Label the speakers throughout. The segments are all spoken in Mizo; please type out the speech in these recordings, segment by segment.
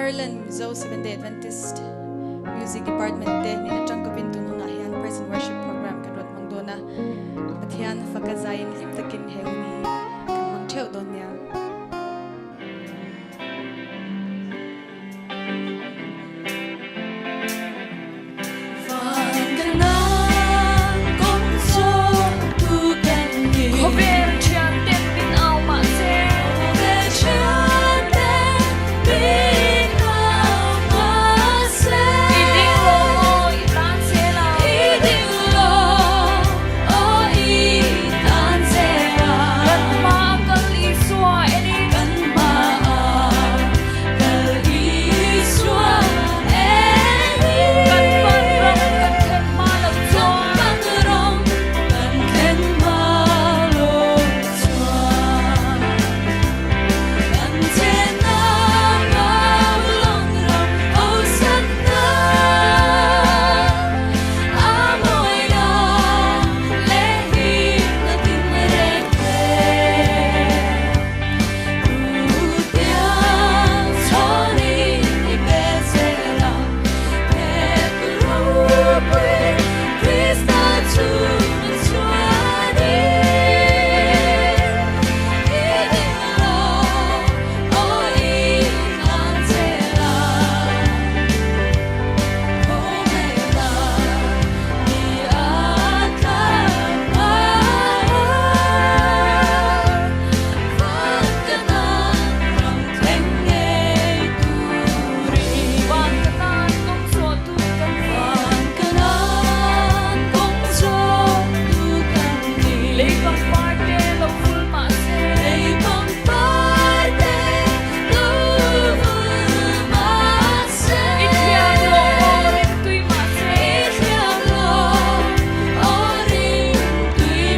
Speaker 1: Ireland Mizo Seventh Day Adventist Music Department te nen atang kawpin tun hunah hian Praise and Worship Program kan rawn hmang dawn a, Pathian faka zaiin hlim takin he hun hi kan hmang theuh dawn nia.
Speaker 2: Khawvel thian ten min au mahse. I ding lo maw i tlan zel a. Kan hma a kal Isua enin. Kan pan ram kan thlen hma lo chuan. Van ka tan kawng zawhtu kan ni. Lei pangpar te lo vul mah se. I thiam lo aw rim tui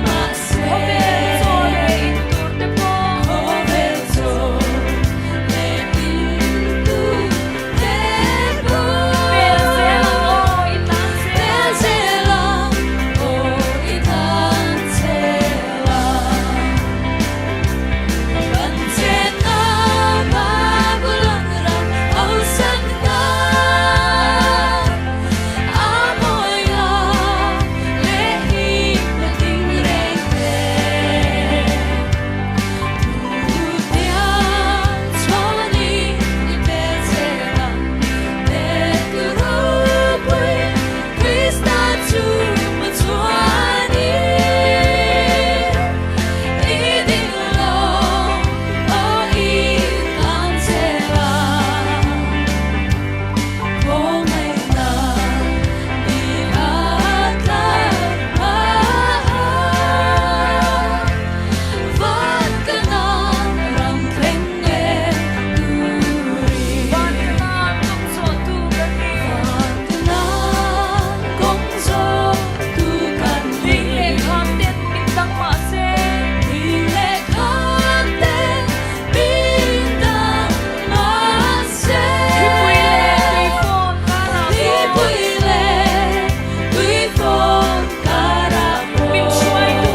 Speaker 2: mah se. Khawvel chaw leh in tur te pawh. Pel zel ang aw i tlan zel ang. Van ka nan kawng zawhtu kan ni. Ding leh kham ten min dang mah se. Thipui leh tuifawn karah pawh. Min hruaitu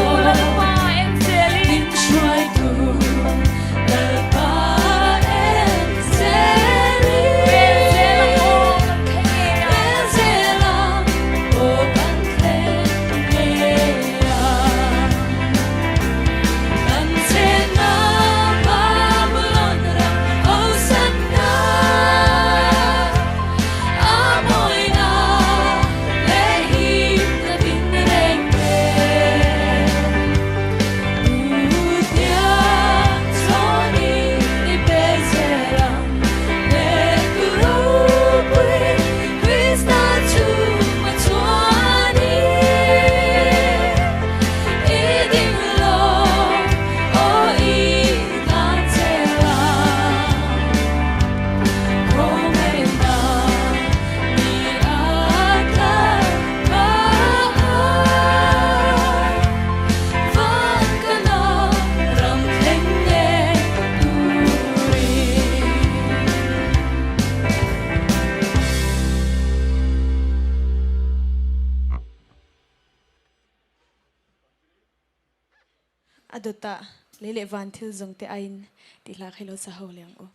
Speaker 2: Lalpa en zelin. Pel zel ang aw kan thleng ngei a.
Speaker 1: A dawtah lei leh van thil zawng te aiin tih hla kha i lo sa ho leh ang u.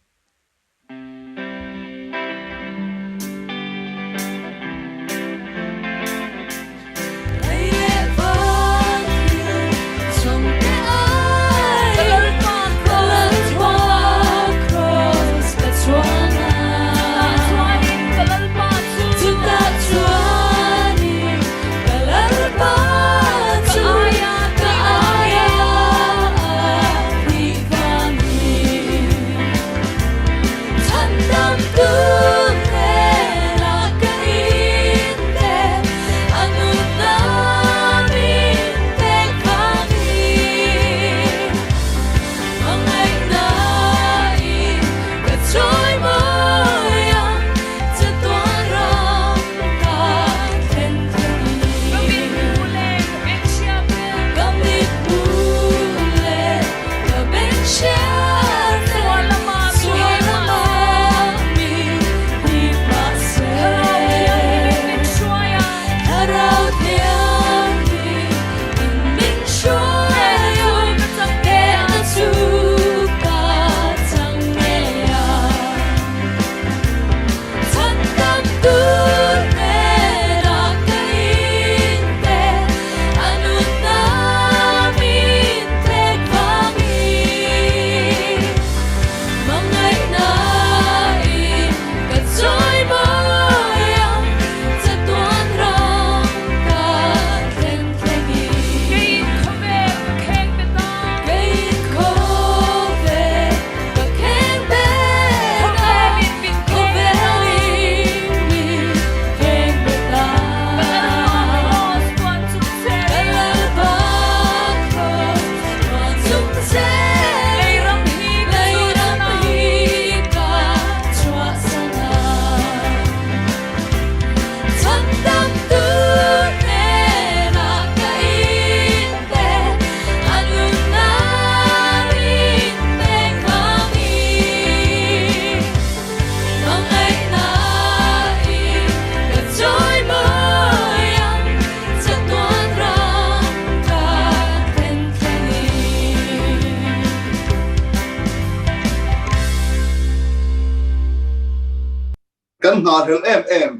Speaker 3: Kan nghahhlelh em em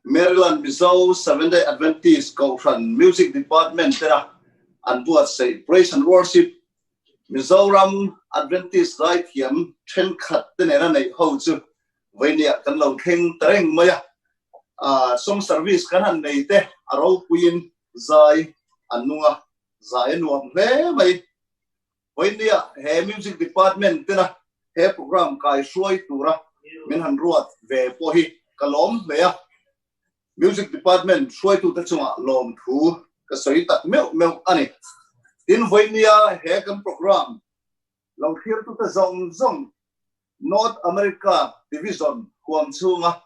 Speaker 3: Maryland Mizo Seventh-day Adventist Kohhran Music Department tena an buatsaih Praise and Worship Mizoram Adventist zaithiam thenkhat te nena neih ho chu vawinia kan lo thleng ta reng mai a. Song service kan han nei te a ropuiin zai an nung a, zai a nuam hle mai. Vawinia he Music Department tena he program kai hruai tura min han ruat ve pawh hi ka lawm hle a. Music Department hruaitute chungah lawmthu ka sawi tak meuh meuh a ni. Tin, vawinia he kan program lo thlirtute zawng zawng North America Division huam chhunga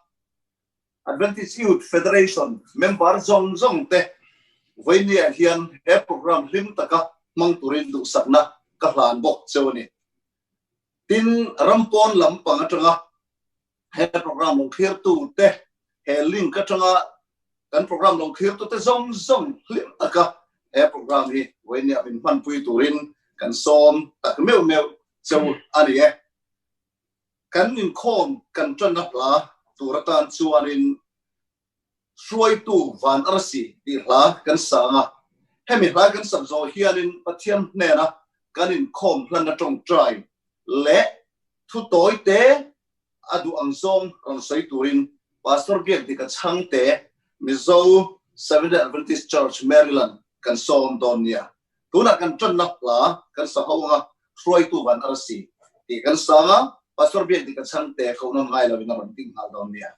Speaker 3: Adventist Youth Federation member zawng zawng te vawinia hian he program hlim taka hmang turin duhsakna ka hlan bawk cheu a ni. Tin, ram pawn lam pang atanga he program lo thlirtu te, he link atanga kan program lo thlirtu te zawng zawng hlim taka he program hi vawinia min hmanpui turin kan sawm tak meuh meuh cheu a ni e. Kan inkhawm kan tanna hla tur atan chuanin Hruaitu Van Arsi tih hla kan sang a. Hemi hla kan sak zawh hianin Pathian hnena kan inkhawm hlanna tawngtai leh thu tawi te a duh ang zawng rawn sawi turin Pastor Biakdika Chhangte, Mizo Seventh-day Adventist Church, Maryland kan sawm dawn nia. Tunah kan tanna hla kan sa ho anga Hruaitu Van Arsi tih kan sang a, Pastor Biakdika Chhangte kohnawn ngai lovin a rawn ding nghal dawn nia.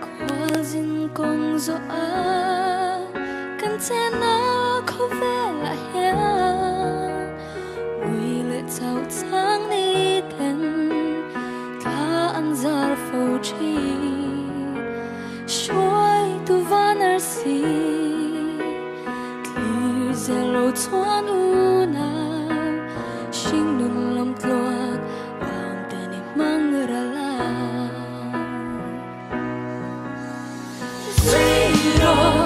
Speaker 2: Khualzin kawng zawh a kan chenna khawvelah hian mui leh chauh chang ni ten thla an zar fo thin. Hruaitu van arsi thlir zel lo chuan unau hringnun lam tluan vang te ni hmang ral a. Zui rawh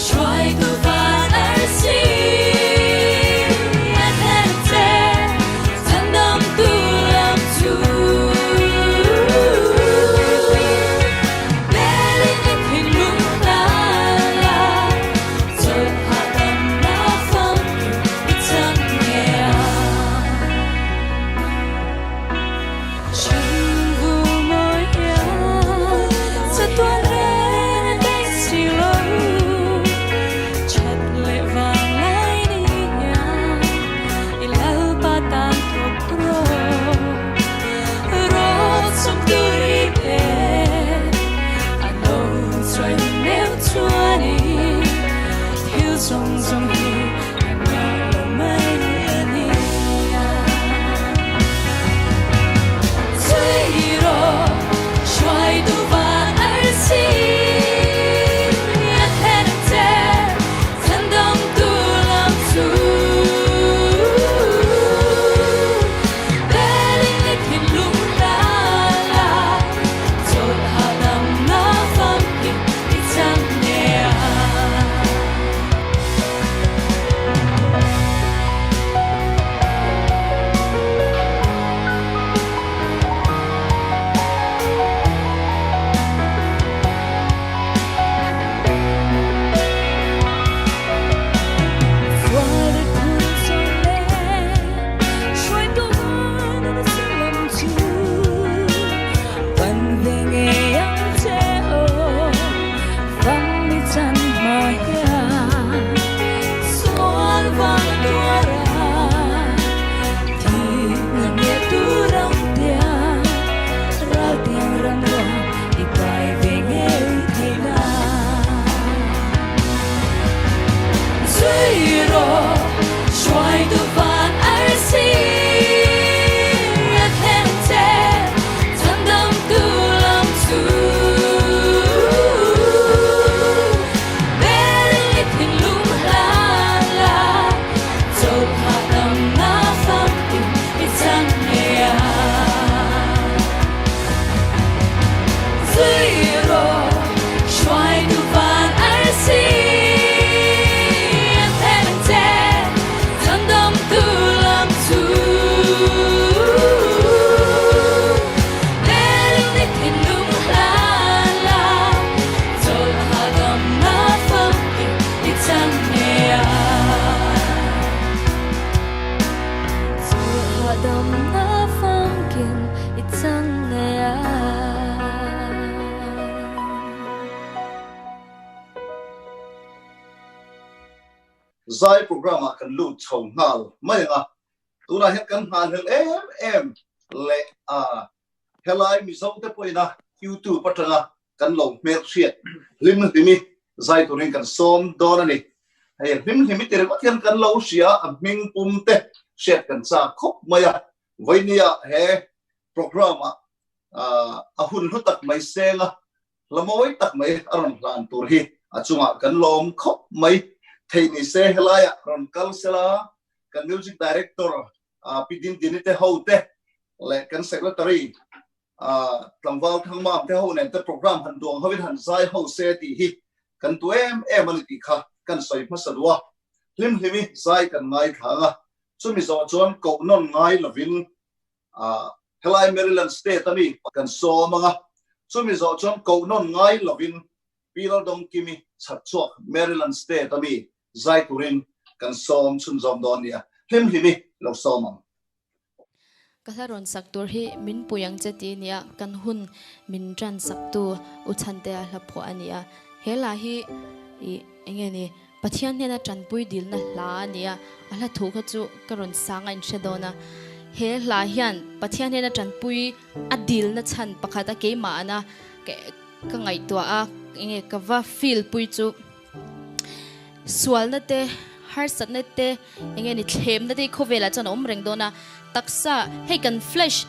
Speaker 2: hruaitu van arsi a thlen che chhandamtu lam chu. Belin i thinlung hlan la, chawlh hahdamna famkim i chang nge a. Chhungvu mawi hian chatuan reng a thleng si lo, that leh vang lai ni hian i Lalpa tan thawk rawh. Rawt sawm tur i pe, a lo chuai hun meuh chuanin thil zawng zawng hi engmah lo mai a ni a. Zui rawh hruaitu van arsi a thlen ang che chhandamtu lam chu. Belin i thinlung hlan a, chawlh hahdamna famkim i chang nge a.
Speaker 3: Zai program ah kan lut chho nghal mai ang a, tunah hian kan nghahhlelh em em leh a helai Mizo te pawhin a YouTube atanga kan lo hmelhriat hlim hlimi zai turin kan sawm dawn a ni. Hei hlim hlimi ti ringawt hian kan lo hria a hming pum te hriat kan chak khawp mai a, vawinia he program ah a hun hlu tak mai seng a, hla mawi tak mai a rawn hlan tur hi a chungah kan lawm khawp mai. Thei ni se helaiah rawn kal sela kan music director Pi Dindini te ho te leh kan secretary tlangval Thangmam te ho nen te program han duang hovin han zai ho se tih hi kan duh em em a ni tih kha kan sawi hmasa duh a. Hlim hlimi zai kan ngaithla ang a, chumi zawh chuan koh nawn ngai lovin Helai Maryland state a mi kan sawm ang a, chumi zawh chuan koh nawn ngai lovin Pi Laldawngkimi chhatchhuak Maryland state a mi zai turin kan sawm chhunzawm dawn nia, hlim hlimi lo sawm ang.
Speaker 4: Ka hla rawn sak tur hi min pui ang che ti nia kan hun min tan sak tu U Chhantea hla phuah a ni a, he hla hi ih enge ni Pathian hnena tanpui dilna hla a ni a, a hla thu kha chu ka rawn sang a inhre dawn a. He hla hian Pathian hnena tanpui a dilna chhan pakhat a keimah ana ka ngaihtuah a, enge ka va feel pui chu sualna te, harsatna te, enge ni thlemna te hi khawvelah chuan a awm reng dawn a, taksa hei kan flesh,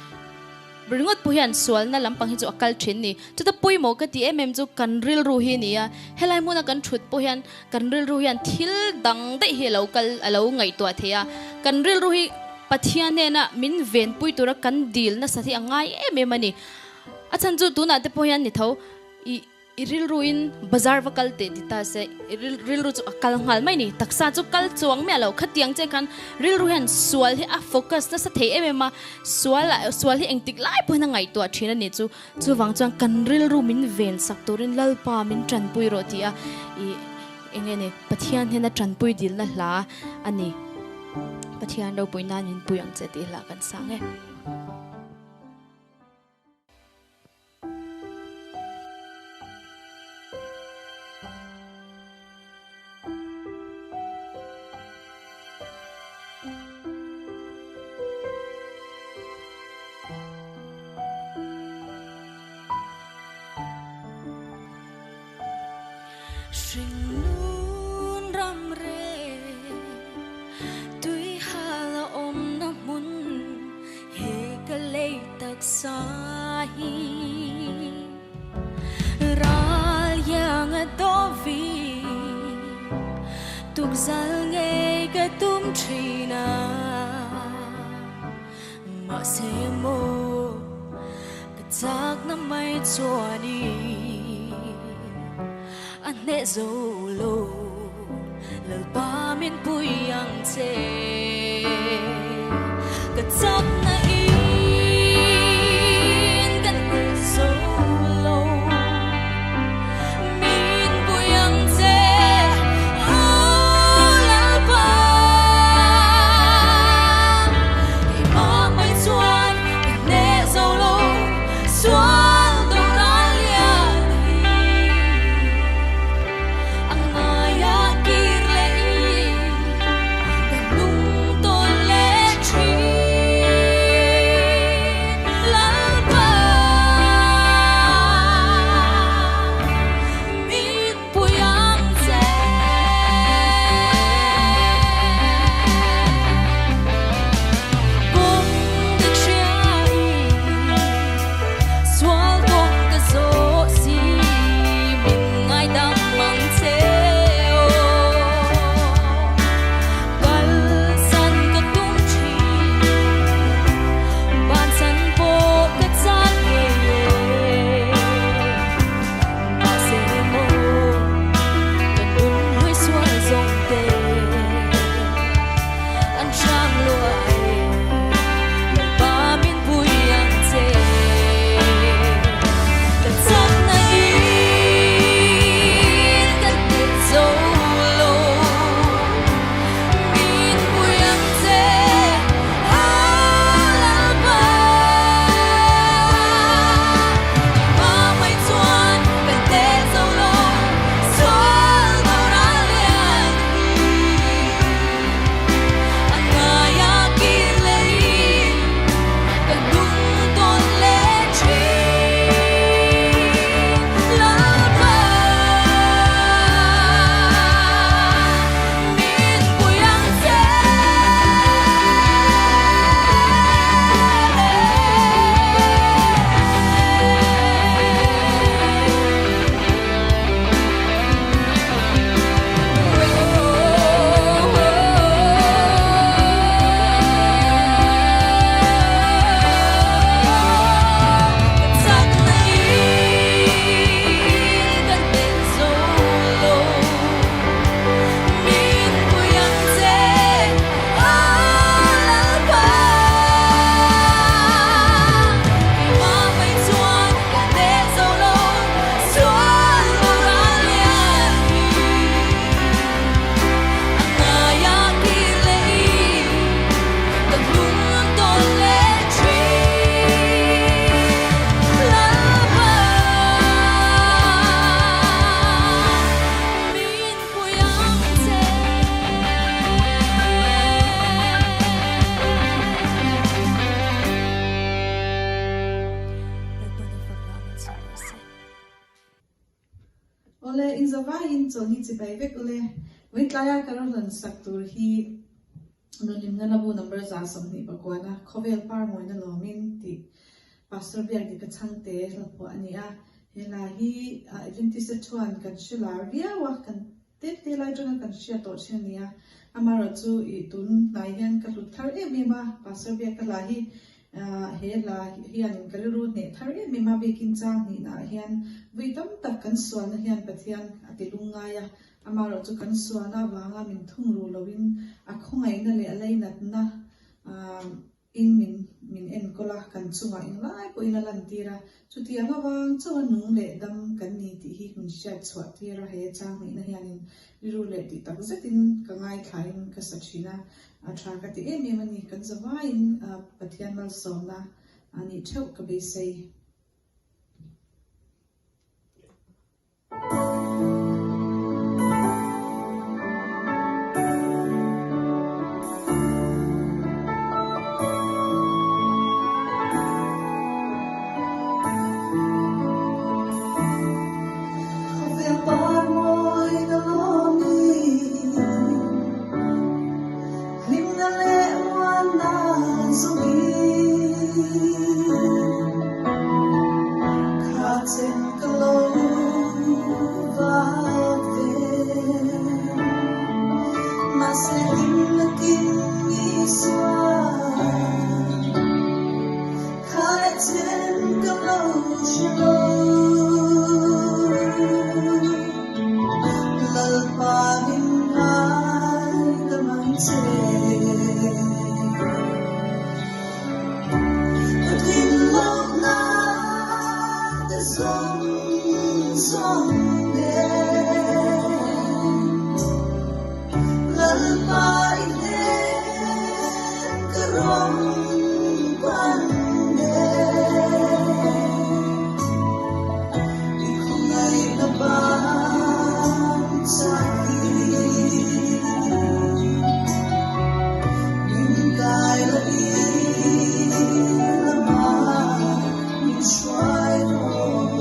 Speaker 4: Ringawt pawh hian sualna lampang hi chu a kal thin ni. Chuta pawimawh ka ti em em chu kan rilru hi a ni a, helai hmuna kan thut pawh hian kan rilru hian thil dang daih hi a lo kal a lo ngaihtuah thei a. Kan rilru hi Pathian hnena min venpui tura kan dil nasat hi a ngai em em a ni. A chhan chu tunah te pawh hian ni tho i. I rilruin bazar va kal teh ti ta se, i rilru chu a kal nghal mai ni. Taksa chu kal chuang miah lo. Khatiang che khan rilru hian sual hi a focus nasa thei em em a, sual ah sual hi engtik lai pawhin a ngaihtuah thin a ni chu. Chuvang chuan kan rilru min ven sak turin Lalpa min tanpui rawh tih a i eng nge ni Pathian hnena tanpui dilna hla a ni. Pathian ropui nan min pui ang che tih hla kan sang e. Hringnun ram reh tui hal a awmna hmun he ka lei taksa hi ral hiang a dawvi tukzal ngei ka tum thin a mahse maw ka chakna mai chuanin a hneh zo lo Lalpa min pui ang che ka chakna in ka hneh zo lo min pui ang che aw Lalpa keimah mai chuan ka hneh zo lo sual do ral lian hi. A ngaia kir leh in ka hnung tawn leh thin.
Speaker 5: Awle, in zavaiin chawlhni chibai vek ule. Vawitlai a ka rawn sak tur hi Nunhlimna Labu number 129 a khawvel par mawina lawmin tih Pastor Biakdika chhangte hlaphuah a ni a. He hla hi Adventist a thuan kan hre lar viau a, kan tep te lai atanga kan hriat tawh thin a ni a. Amaherawh chu ih tun hnai hian ka hlut thar em em a, Pastor Biaka hla hi he hla hianin ka rilru hneh thar em em a, biakin chang hnihnaah hian vui tam tak kan sualna hian Pathian a ti lungngai a, Amaherawh chu kan sualna avanga min thung ru loin a khawngaihna leh a leinatna in min min enkawl a, kan chungah englai pawhin a lantir a. Chutiang avang chauha nung leh dam kan ni tih hi min hriat chhuah tir a, he chang hnihna hianin rilru leh tih tak zetin ka ngaithlain ka sa thin a, a tha ka ti em em a ni. Kan zavaiin Pathian malsawmna a nih theuh ka beisei.
Speaker 6: Khawvel par mawi na lawmi, hlimna leh muanna zawngin. Kha chen ka lo vak ve, mahse hlimna kim Isua. Kha chen ka lo hre lo, Lalpa min ngai ta mang che. Ka thinlawkna te zawng zawng nen Lalpa i hnen ka rawn pan nen I khawngaihna ban chak hi. Min kai la i lamah min hruai rawh.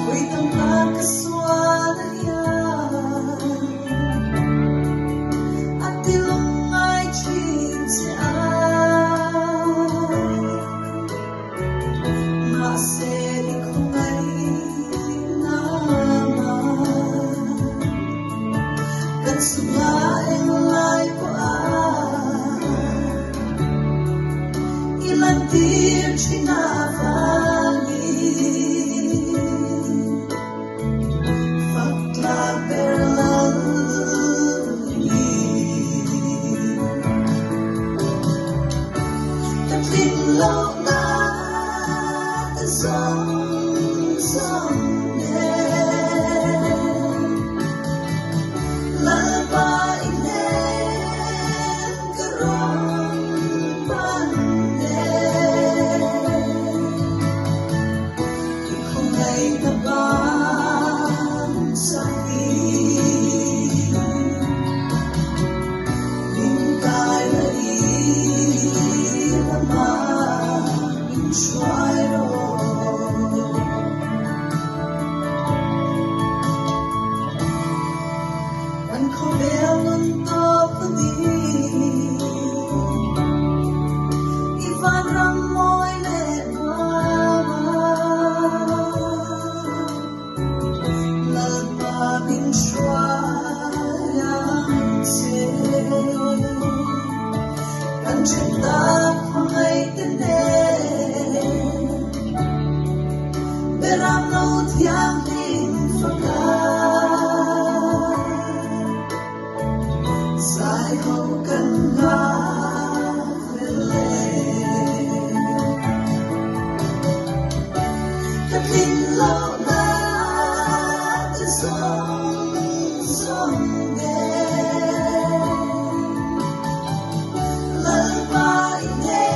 Speaker 6: Vawi tam tak ka sual a hian a ti lungngai thin che a. Mahse i khawngaihna mah ka chunga englai pawh a i lantir thin avangin fak tlak ber lal ni. Ka tlin lohna te zawng zawng nen Lalpa i hnen ka rawn pan nen I khawngaihna ban chak i Min kai la i lamah min hruai rawh. Kan khawvel nun tawp a ni, i vanram mawi leh nuam a. Lalpa min hruai ang che. Kan then tak hmangaih te nen Beram lo thianghlim faka Zai ho kan nghak vel e. Ka tlin lohna te zawng zawng nen Lalpa i hnen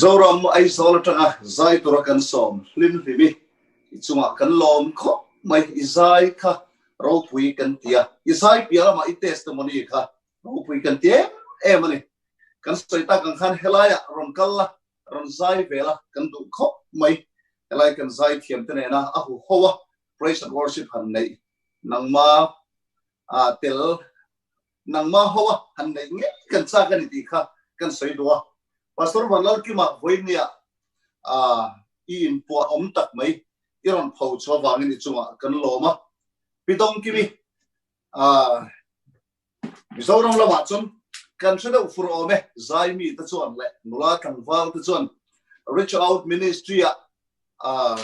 Speaker 3: Mizoram Aizawl atanga zai tura kan sawm hlim hlim i, i chungah kan lawm khawp mai. I zai kha ropui kan ti a, i zai piah lamah i testimony kha ropui kan ti em em a ni. Kan sawi tak ang khan helaiah rawn kal la, rawn zai ve la kan duh khawp mai. Helai kan zai thiam te nena a hu ho a, praise and worship han neih nangma tel nangma ho a han neih ngei kan chak a ni tih kha kan sawi duh a. Pastor Vanlalkima vawinia i inpuah awm tak mai i rawn pho chhuah avangin i chungah kan lawm a. Pi Dawngkimi Mizoram lamah chuan kan hre deuh fur awm e, Zaimi te chuan leh nula tlangval te chuan Reach Out Ministry ah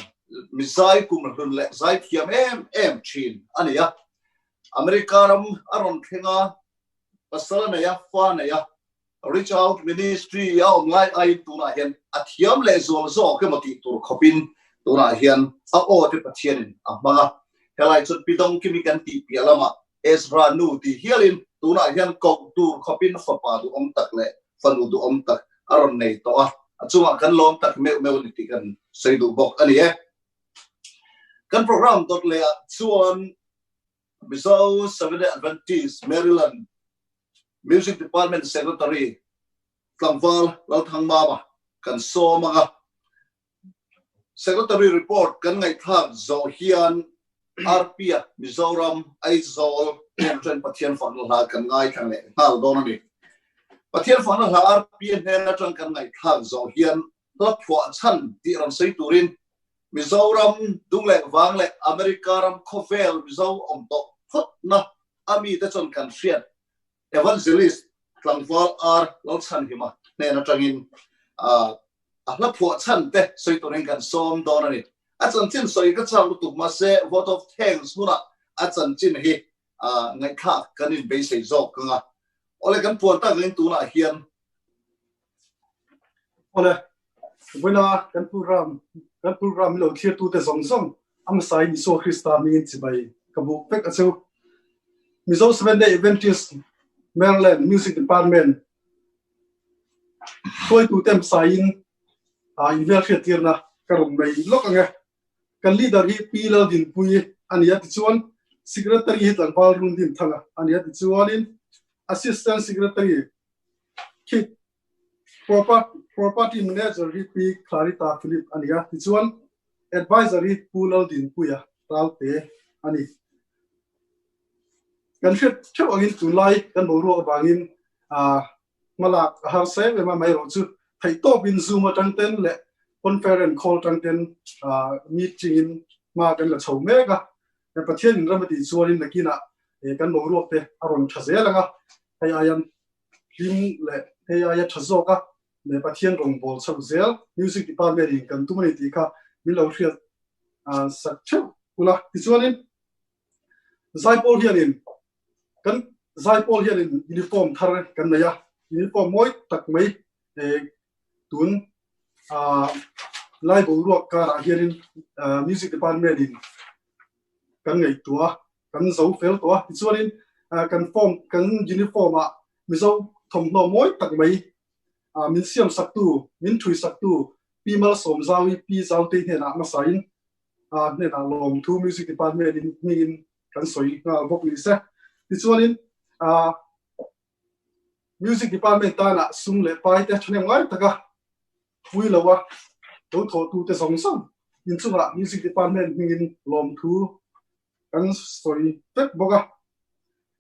Speaker 3: mi zai kum hlun leh zai thiam em em thin a ni a. America ram a rawn thleng a, pasal a nei a, fa a nei a, Reach Out Ministry a awm lai aiin tunah hian a thiam leh zual zawk emaw tih tur khawpin tunah hian a aw te Pathianin a hmang a. Helai chuan Pi Dawngkimi kan tih piah lamah Ezra nu tih hialin tunah hian koh tur khawpin fapa duhawm tak leh fanu duhawm tak a rawn nei tawh a, a chungah kan lawm tak meuh meuh a ni tih kan sawi duh bawk a ni e. Kan program dawt leh ah chuan Mizo Seventh-day Adventist Maryland Music Department Secretary Tlangval Lalthangmama kan sawm ang a. Secretary report kan ngaihthlak zawh hian RP-a Mizoram Aizawl Heng Pathian fakna hla kan ngaithla leh nghal dawn a ni. Pathian fakna hla RP-a hnen atang kan ngaihthlak zawh hian hla phuah chhan tih rawn sawi turin Mizoram dung leh vang leh America ram khawvel Mizo awm tawh phawtna a mite chuan kan hriat Evangelist tlangval R Lalchhanhima hnen atangin a hla phuah chhan te sawi turin kan sawm dawn a ni. A chanchin sawi ka chak lutuk mahse vote of thanks hunah a chanchin hi ngaihthlak kan inbeisei zawk ang a. Awle kan puan tak angin tunah hian
Speaker 7: Awle, vawiina kan program kan program lo thlirtute zawng zawng a hmasain Isua Krista hmingin chibai ka buk vek a chu. Mizo Seventh Day Adventist Maryland Music Department hruaitute hmasain invel hriattirna ka rawn nei lawk ang e. Kan leader hi Pi Laldinpuii a ni a, tichuan Secretary hi Tlangval Rundinthanga a ni a, tichuanin Assistant Secretary Khi Property Manager hi Pi Clarita Philip a ni a, tichuan Advisor hi Pu Laldinpuia Ralte a ni. Kan hriat theuh angin tunlai kan boruak avangin hmalak a harsa em em a, amaherawhchu theihtawpin Zoom atang ten leh conference call atang ten meeting in hma kan la chho mek a, Pathian in ram a tih chuanin nakinah kan boruak te a rawn tha zel ang a, hei aian hlim leh hei aia tha zawk a leh Pathian rawngbâwl chhoh zel Music Department in kan tum a ni tih kha min lo hriat sak theuh ula. Tichuanin Zaipawl hianin kan Zaipawl hianin uniform thar kan nei a, uniform mawi tak mai tun lai boruak karah hianin Music Department in kan ngaihtuah a, kan zo fel tawh a. Tichuanin kan form kan uniform ah Mizo thawmhnaw mawi tak mai min siam saktu, min thui saktu Pi Malsawmzaui, Pi Zautei hnenah hmasain hnenah lawmthu Music Department in hmingin kan sawi nghal bawk ni se. Tichuanin Music Department tana sum leh pai te thahnem ngai taka pui lo a lo thawhtute zawng zawng inchungah Music Department hmingin lawmthu kan sawi vek bawk a.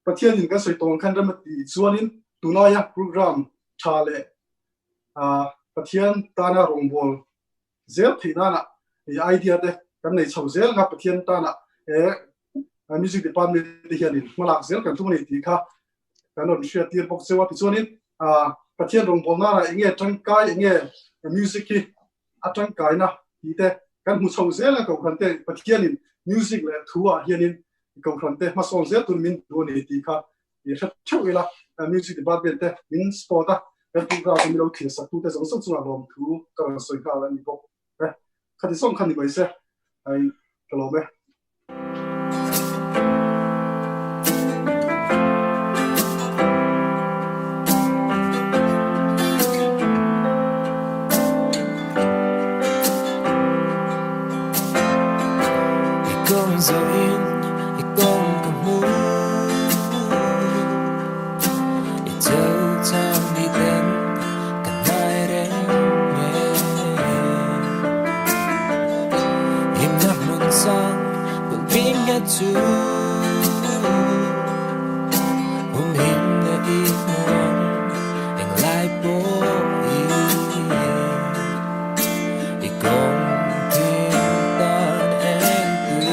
Speaker 7: Pathianin kan sawi tawng khan rem a tih chuanin tunaia program tha leh Pathian tana rawngbâwl zel theih nana idea te kan nei chho zel kha Pathian tana Music Department te hianin hmalak zel kan tum a ni tih kha kan rawn hriat tir bawk cheu a. Tichuanin Pathian rawngbâwl nana eng nge tangkai, eng nge music hi a tangkaina tih te kan hmu chho zel a. Kohhran te Pathianin music leh thu ah hianin Kohhran te hmasawn zel tur min duh a ni tih kha i hre theuh ila. Music Department te min support a, kan program te min lo thlir sak tute zawng zawng chungah lawmthu ka rawn sawi nghal a ni bawk e. Khati zawng kha ni mai se, ai ka lawm e.
Speaker 6: zawhin i kawng ka hmu I cheu chang ni ten ka hnai reng nge Himna hmun sang bul bing nge chu Hum him na i hmuang eng lai pawh i I kawng thin tan eng tui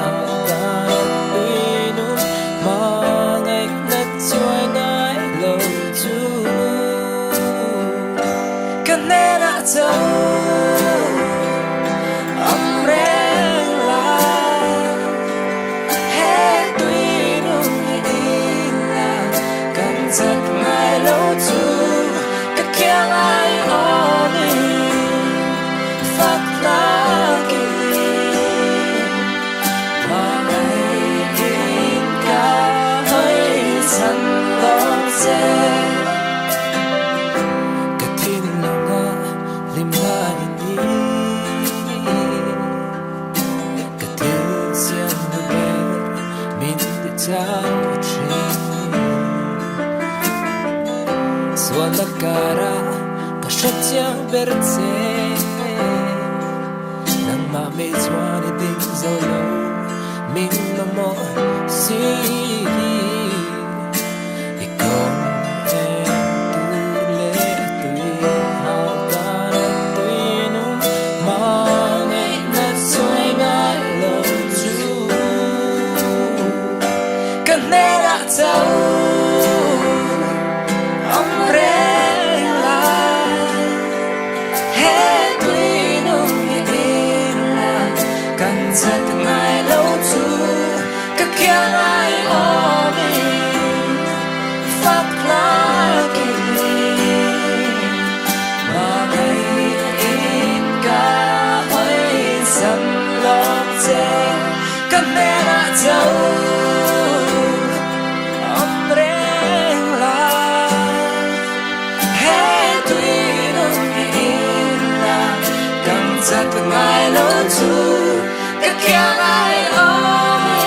Speaker 6: hau tan tui nung hmangaih na chuai ngai lo chu Ka hnenah cho awm reng la He tui nung hi in la kan chat ngai lo chu ka khiang ai awmin fak tlakin Hmangaih ka hawi san lawng che Ka thinlunga hlim lai ni Ka thil siam nu ber min ti chau thin Sual a kara ka hre chiang ber che Nangmah mei chuan i ding zo lo min mamawh si I kawng eng tur leh tui hau tan tui nung hmangaih na chuai ngai lo chu Ka hnenah cho awm reng la He tui nung hi in la kan chat ngai lo chu ka khiang ai awmin fak tlakin Hmangaih ka hawi san lawng che ka hnenah cho awm reng la He tui nung hi in la kan chat ngai lo chu ka khiang ai awmin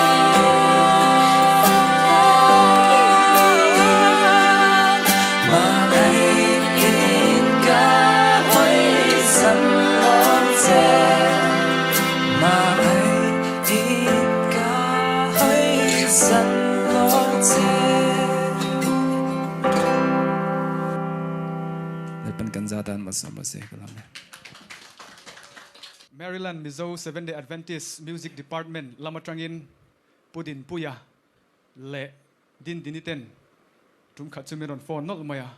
Speaker 6: Hmangaih ka hawi san lawng che Hmangaih ka hawi san lawng che
Speaker 8: Lalpan kan za tan malsawm rawh se ka lam e.
Speaker 9: Maryland Mizo Seventh-day Adventist Music Department lam atangin Pu Dinpuia leh Dindini ten tum khat chu min rawn phone nawlh mai a.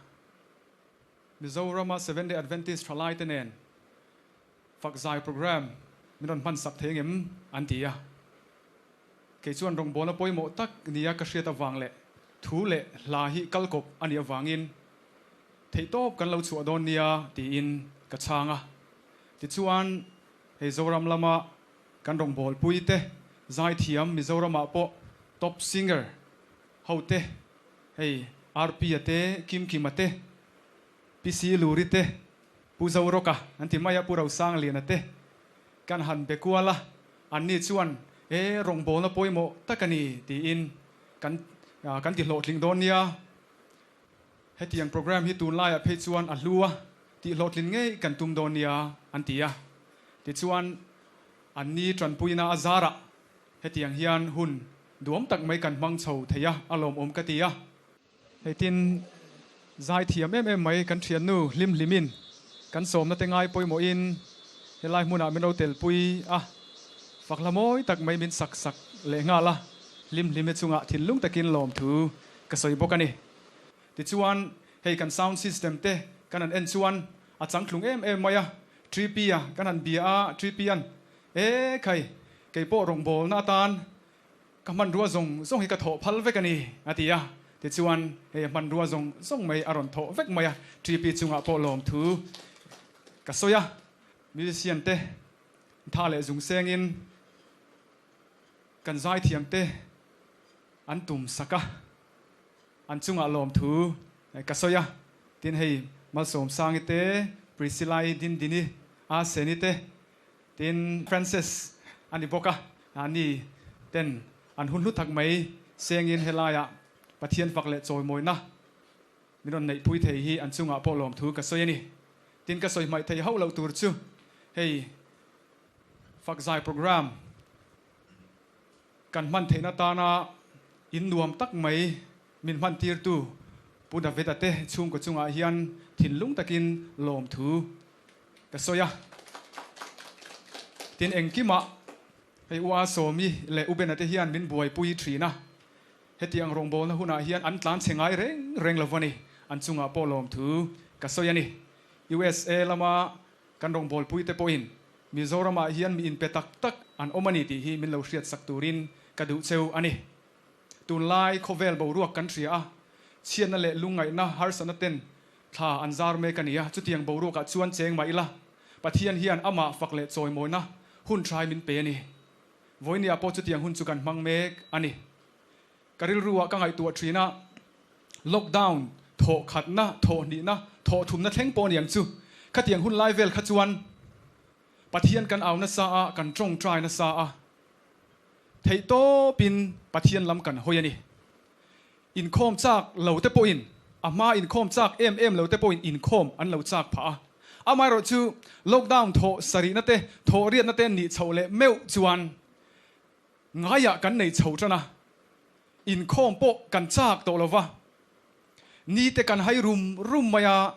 Speaker 9: Mizorama Seventh-day Adventist thalai te nen fakzai program min rawn hman sak thei ngem an ti a. Kei chuan rawngbawlna pawimawh tak nia ka hriat avang leh thu leh hla hi kalkawp a nih avangin theihtawp kan lo chhuah dawn nia tiin ka chhang a. Tichuan hei Zoram lama kan rawngbawlpui te zaithiam Mizoramah pawh top singer ho te hei RP-a te, Kimkima te, PC Luri te, Pu Zoroka an ti mai a, Pu Rosangliana te kan han be kual a. Anni chuan, E, rawngbawlna pawimawh tak a ni, tiin kan kan ti hlawhtling dawn nia. Hetiang programme hi tunlaiah phei chuan a hlu a, tih hlawhtlin ngei kan tum dawn nia, an ti a. Tichuan, anni tanpuina a zarah hetiang hian hun duam tak mai kan hmang chho thei a, a lawmawm ka ti a. Hei tin, zai thiam em em mai kan thiannu hlim hlimin kan sawmna te ngai pawimawhin helai hmunah min lo telpui a, fak hla mawi tak mai min sak sak leh nghal a, hlim hlime chungah thinlung takin lawmthu ka sawi bawk a ni. Tichuan, hei kan sound system te kan han en chuan a changthlung em em mai a, Tripi-a kan han bia a, Tripi-a'n, E khai, keipawh rawngbawlna atan Ka hmanrua zawng zawng hi ka thawh phal vek a ni, a ti a. Tichuan, hei a hmanrua zawng zawng mai a rawn thawh vek mai a, TP chungah pawh lawmthu ka sawi a. Musician te tha leh zung sengin kan zaithiam te an tum sak a, an chungah lawmthu ka sawi a. Tin, hei Malsawmsangi te, Priscilla-i, Dindini, Aseni te, Tin, Francis a ni bawk a, Ani ten an hun hlu tak mai sengin helaiah Pathian fak leh chawimawina min rawn neihpui thei hi an chungah pawh lawmthu ka sawi a ni. Tin ka sawi hmaih thei hauh loh tur chu hei fakzai programme kan hman theihna tana in nuam tak mai min hman tirtu Pu David-a te chhungkaw chungah hian thinlung takin lawmthu ka sawi a. Tin engkimah hei U Asawmi leh U Bena te hian min buaipui thin a, hetiang rawngbawlna hunah hian an tlan chhe ngai reng reng lo va ni, an chungah pawh lawmthu ka sawi a ni. USA lama kan rawngbawlpui te pawhin Mizoramah hian mi inpe tak tak an awm a ni tih hi min lo hriatsak turin ka duh cheu a ni. Tunlai khawvel boruak kan hria a, chhiatna leh lungngaihna harsatna ten thla an zar mek a ni a, chutiang boruakah chuan cheng mah ila, Pathian hian amah fak leh chawimawina hun trai min pe a ni. Vawinia pawh chutiang hun chu kan hmang mek a ni. Ka rilruah ka ngaihtuah thin a, lockdown thawh khatna, thawh hnihna, thawh thumna thleng pawh a ni ang chu. Khatiang hun lai vel kha chuan Pathian kan au nasa a, kan tawngtai nasa a, Theihtawpin Pathian lam kan hawi a ni. Inkhawm chak lo te pawhin, a hma inkhawm chak em em lo te pawhin inkhawm an lo chak phah a. Amaherawh chu lockdown thawh sarihna te, thawh riatna te nih chhoh leh meuh chuan ngaiah kan nei chho tan a. Inkhawm pawh kan chak tawh lo va. Ni te kan hai rum rum mai a,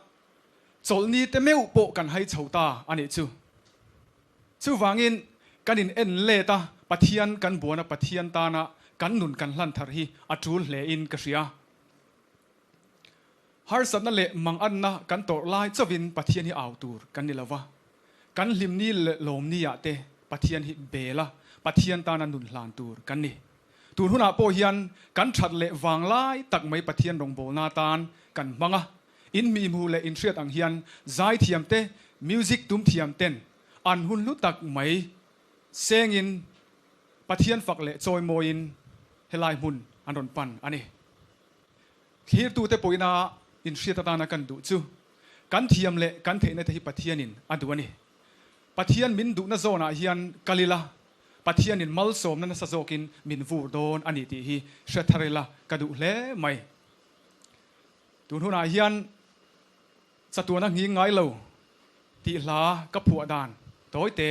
Speaker 9: chawlhni te meuh pawh kan hai chho ta a nih chu. Chuvangin, kan in en let a, Pathian kan buan a, Pathian tana kan nun kan hlan thar hi a tul hle in ka hria. Harsatna leh manganna kan tawrh lai chauhin Pathian hi au tur kan ni lova, kan hlimni leh lawmni ah te Pathian hi bel a, Pathian tana nun hlan tur kan ni. Tun hunah pawh hian kan that leh vang lai tak mai Pathian rawngbawlna tan kan hmang a, In mihmuh leh inhriat ang hian zaithiam te, music tum thiam ten an hun hlu tak mai sengin Pathian fak leh chawimawiin helai hmun an rawn pan a ni. Thlirtute pawhina inhriat atana kan duh chu kan thiam leh kan theihna te hi Pathianin a duh a ni. Pathian min duhna zawnah hian kal ila, Pathianin malsawmna nasa zawkin min vur dawn a ni tih hi hre thar ila ka duh hle mai. Tun hunah hian chatuan a nghing ngai lo tih hla ka phuah dan tawite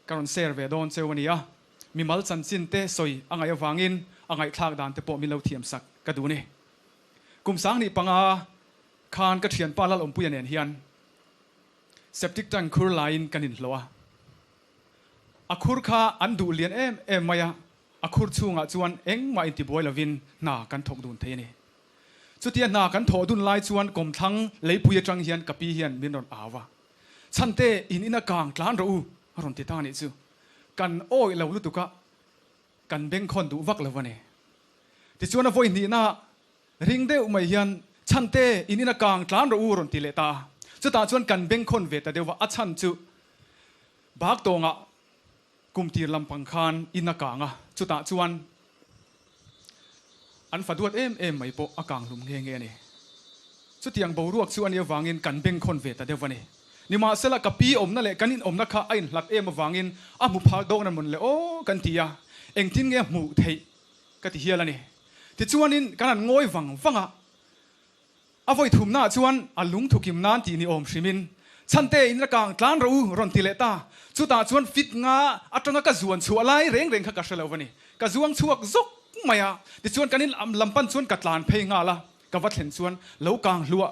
Speaker 9: ka rawn share ve dawn cheu a ni a, mimal chanchin te sawi a ngaih avangin a ngaihthlak dan te pawh min lo thiam sak ka duh ni. Kum 15 khan ka thianpa Lalawmpuia nen hian septic tank khur laiin kan inhlawh a, a khur kha an duh lian em em mai a, a khur chhungah chuan engmah intibuai lovin hna kan thawk dun thei a ni. Chutia hna kan thawh dun lai chuan kawmthlang leipui atang hian ka pi hian min rawn au a, Chhante, in ina kang tlan rawh u, a rawn ti ta anih chu. Kan awih lo lutuk a, kan bengkhawn duh vak lo a ni. Tichuan a vawi hnihna ring deuh mai hian, Chhante, in ina kang tlan rawh u, a rawn ti leh ta a. Chutah chuan kan bengkhawn ve ta deuh va, a chhan chu Baktawngah Kum tir lampang khan in a kang a, chutah chuan an fa duat em em mai pawh a kang hlum nghe nghe a ni. Chutiang boruak chu a nih avangin kan bengkhawn ve ta deuh a ni. Nimahsela ka pi awmna leh kan inawmna kha a inhlat em avangin a hmu phal dawk na mawn le aw kan ti a, engtin nge hmuh theih ka ti hial a ni. Tichuanin kan han ngawi vang vang a, A vawi thumnaah chuan a lung thukim nan tih ni awm hrimin, Chhante, in la kang tlan rawh u, rawn ti leh ta. Chutah chuan fit nga atanga ka zuan chhuah lai reng reng kha ka hre lo va ni. Ka zuang chhuak zawk mai a, tichuan kan in lam pan chuan ka tlan phei nghal a, ka va thlen chuan lo kang hluah